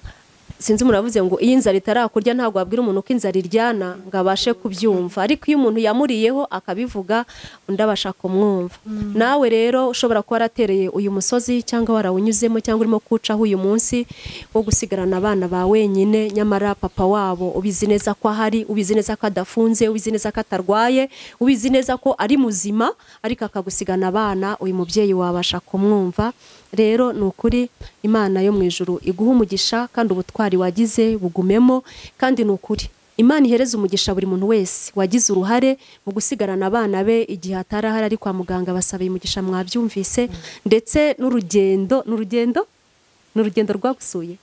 sinzi muravuze ngo iyi nzara itarakurya ntabwo wabwira umuntu ko inzara iryana ngo abashe kubyumva, ariko iyo umuntu yamuriyeho akabivuga undi abasha kumwumva. Nawe rero ushobora kuba waratereye uyu musozi cyangwa warawunyuzemo cyangwa urimo kuwucaho uyu munsi wo gusigarana abana ba wenyine, nyamara papa wabo ubizi neza ko ahari, ubizi neza ko adafunze, ubizi neza ko atarwaye, ubizi neza ko ari muzima, ariko akagusigana abana, uyu mubyeyi wabasha kumwumva. Rero ni ukuri Imana yo mu ijuru iguha umugisha, kandi ubutwari wagize bugumemo, kandi ni ukuri Imana ihereza umugisha buri muntu wese wagize uruhare mu gusigarana abana be igihe atarahari ari kwa muganga, basabaye umugisha mwabyumvise, ndetse n'urugendo n'urugendo rwagusuye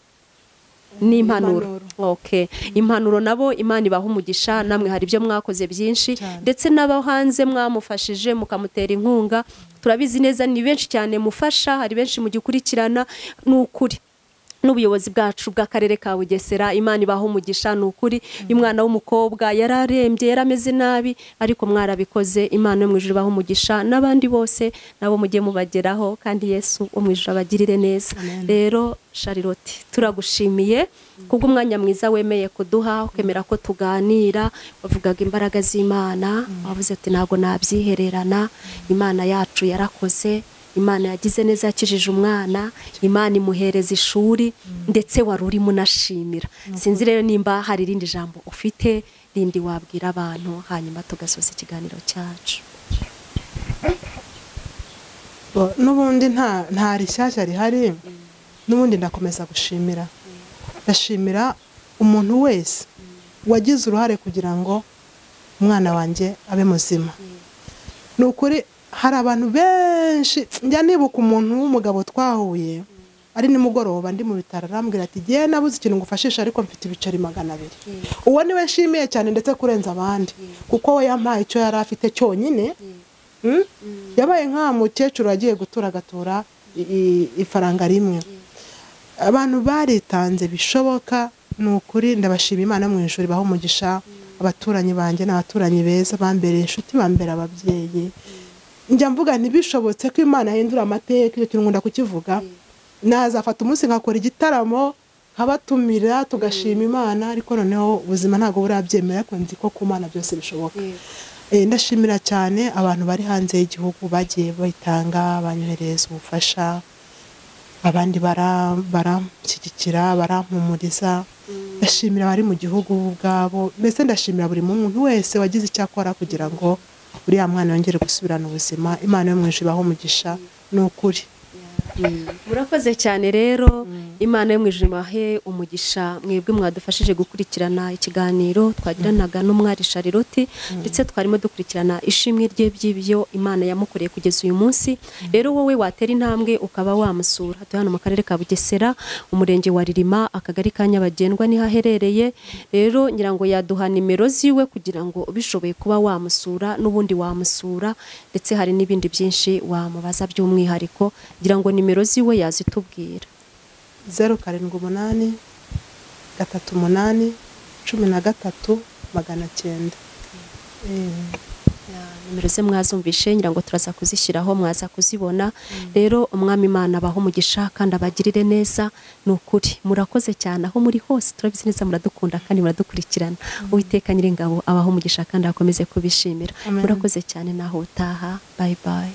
ni impanuro. Okay, impanuro nabo Imana ibaha umugisha, namwe hari ibyo mwakoze byinshi, ndetse n'abo hanze mwamufashije mukamutera inkunga, turabizi neza ni benshi cyane mufasha, hari benshi mugikurikirana, n'ukuri n'ubuyobozi bwacu bw'akarere ka Bugesera Imana ibaha umugisha, n'ukuri umwana w'umukobwa yararembye yarameze nabi ariko mwarabikoze, Imana yo mu ijuru ibaha umugisha, n'abandi bose nabo mujye mubageraho kandi Yesu wo mu ijuru abagirire neza. Rero Charlotte turagushimiye kubw'umwanya mwiza wemeye kuduha, ukemera ko tuganira, wavugaga imbaraga z'Imana, wavuze ati ntago nabyihererana, Imana yacu yarakoze, Imana yagize neza yakijije umwana, Imana imuhereza ishuri, ndetse wari urimo unashimira. Sinzi rero nimba hari irindi jambo ufite rindi wabwira abantu, hanyuma tugasoza ikiganiro cyacu. N'ubundi nta rishyashya rihari, n'ubundi ndakomeza gushimira. Ndashimira umuntu wese wagize uruhare kugira ngo umwana wanjye abe muzima. Ni ukuri hari abantu benshi, njya nibuka umuntu w'umugabo twahuye ari nimugoroba ndi mu bitaro, arambwira ati giye nabuze ikintu ngufashisha ariko mfite ibiceri 200. Uwo niwe nshimiye cyane ndetse kurenza abandi, kuko we yampaye icyo yari afite cyonyine. Yabaye nka mukecuru agiye gutura agatura ifaranga rimwe. Abantu baritanze bishoboka, ni ukuri ndabashima Imana mu ijuru ibaha umugisha, abaturanyi banjye n'abaturanyi beza bambereye inshuti, bambera ababyeyi. Njya mvuga ntibishobotse ko Imana yahindura amateka, icyo kintu nkunda kukivuga, nazafata umunsi nkakora igitaramo nkabatumira tugashima Imana, ariko noneho ubuzima ntabwo burabyemera, ariko nzi ko ku Mana byose bishoboka. Ndashimira cyane abantu bari hanze y'igihugu bagiye bayitanga, banyohereza ubufasha, abandi baranshyigikira, barampumuriza. Ndashimira abari mu gihugu ubwabo, mbese ndashimira buri muntu wese wagize icyo akora kugira ngo uriya mwana yongere gusubirana ubuzima. Imana yo mu ijuru ibahe umugisha, ni ukuri. Murakoze cyane rero, Imana yo mu ijuru ibahe umugisha mwebwe mwadufashije gukurikirana ikiganiro twagiranaga n'umwari Charlotte, ndetse twarimo dukurikirana ishimwe rye by'ibyo Imana yamukoreye kugeza uyu munsi. Rero wowe watera intambwe ukaba wamusura, hatuye hano mu karere ka Bugesera, umurenge wa Ririma, akagari ka Nyabagendwa niho aherereye. Rero ngira ngo yaduha nimero ziwe kugira ngo ubishoboye kuba wamusura, n'ubundi wamusura, ndetse hari n'ibindi byinshi wamubaza by'umwihariko, ngira ngo nimero ziwe yazitubwira. 078 38 13 900. Nimero ze mwazumvishe, ngira ngo turaza kuzishyiraho mwaza kuzibona. Rero umwami Imana abahe umugisha kandi abagirire neza, ni ukuri murakoze cyane aho muri hose, turabizi neza muradukunda kandi muradukurikirana. Uwiteka Nyiringabo abahe umugisha kandi akomeze kubishimira. Murakoze cyane, naho utaha. Bye bye.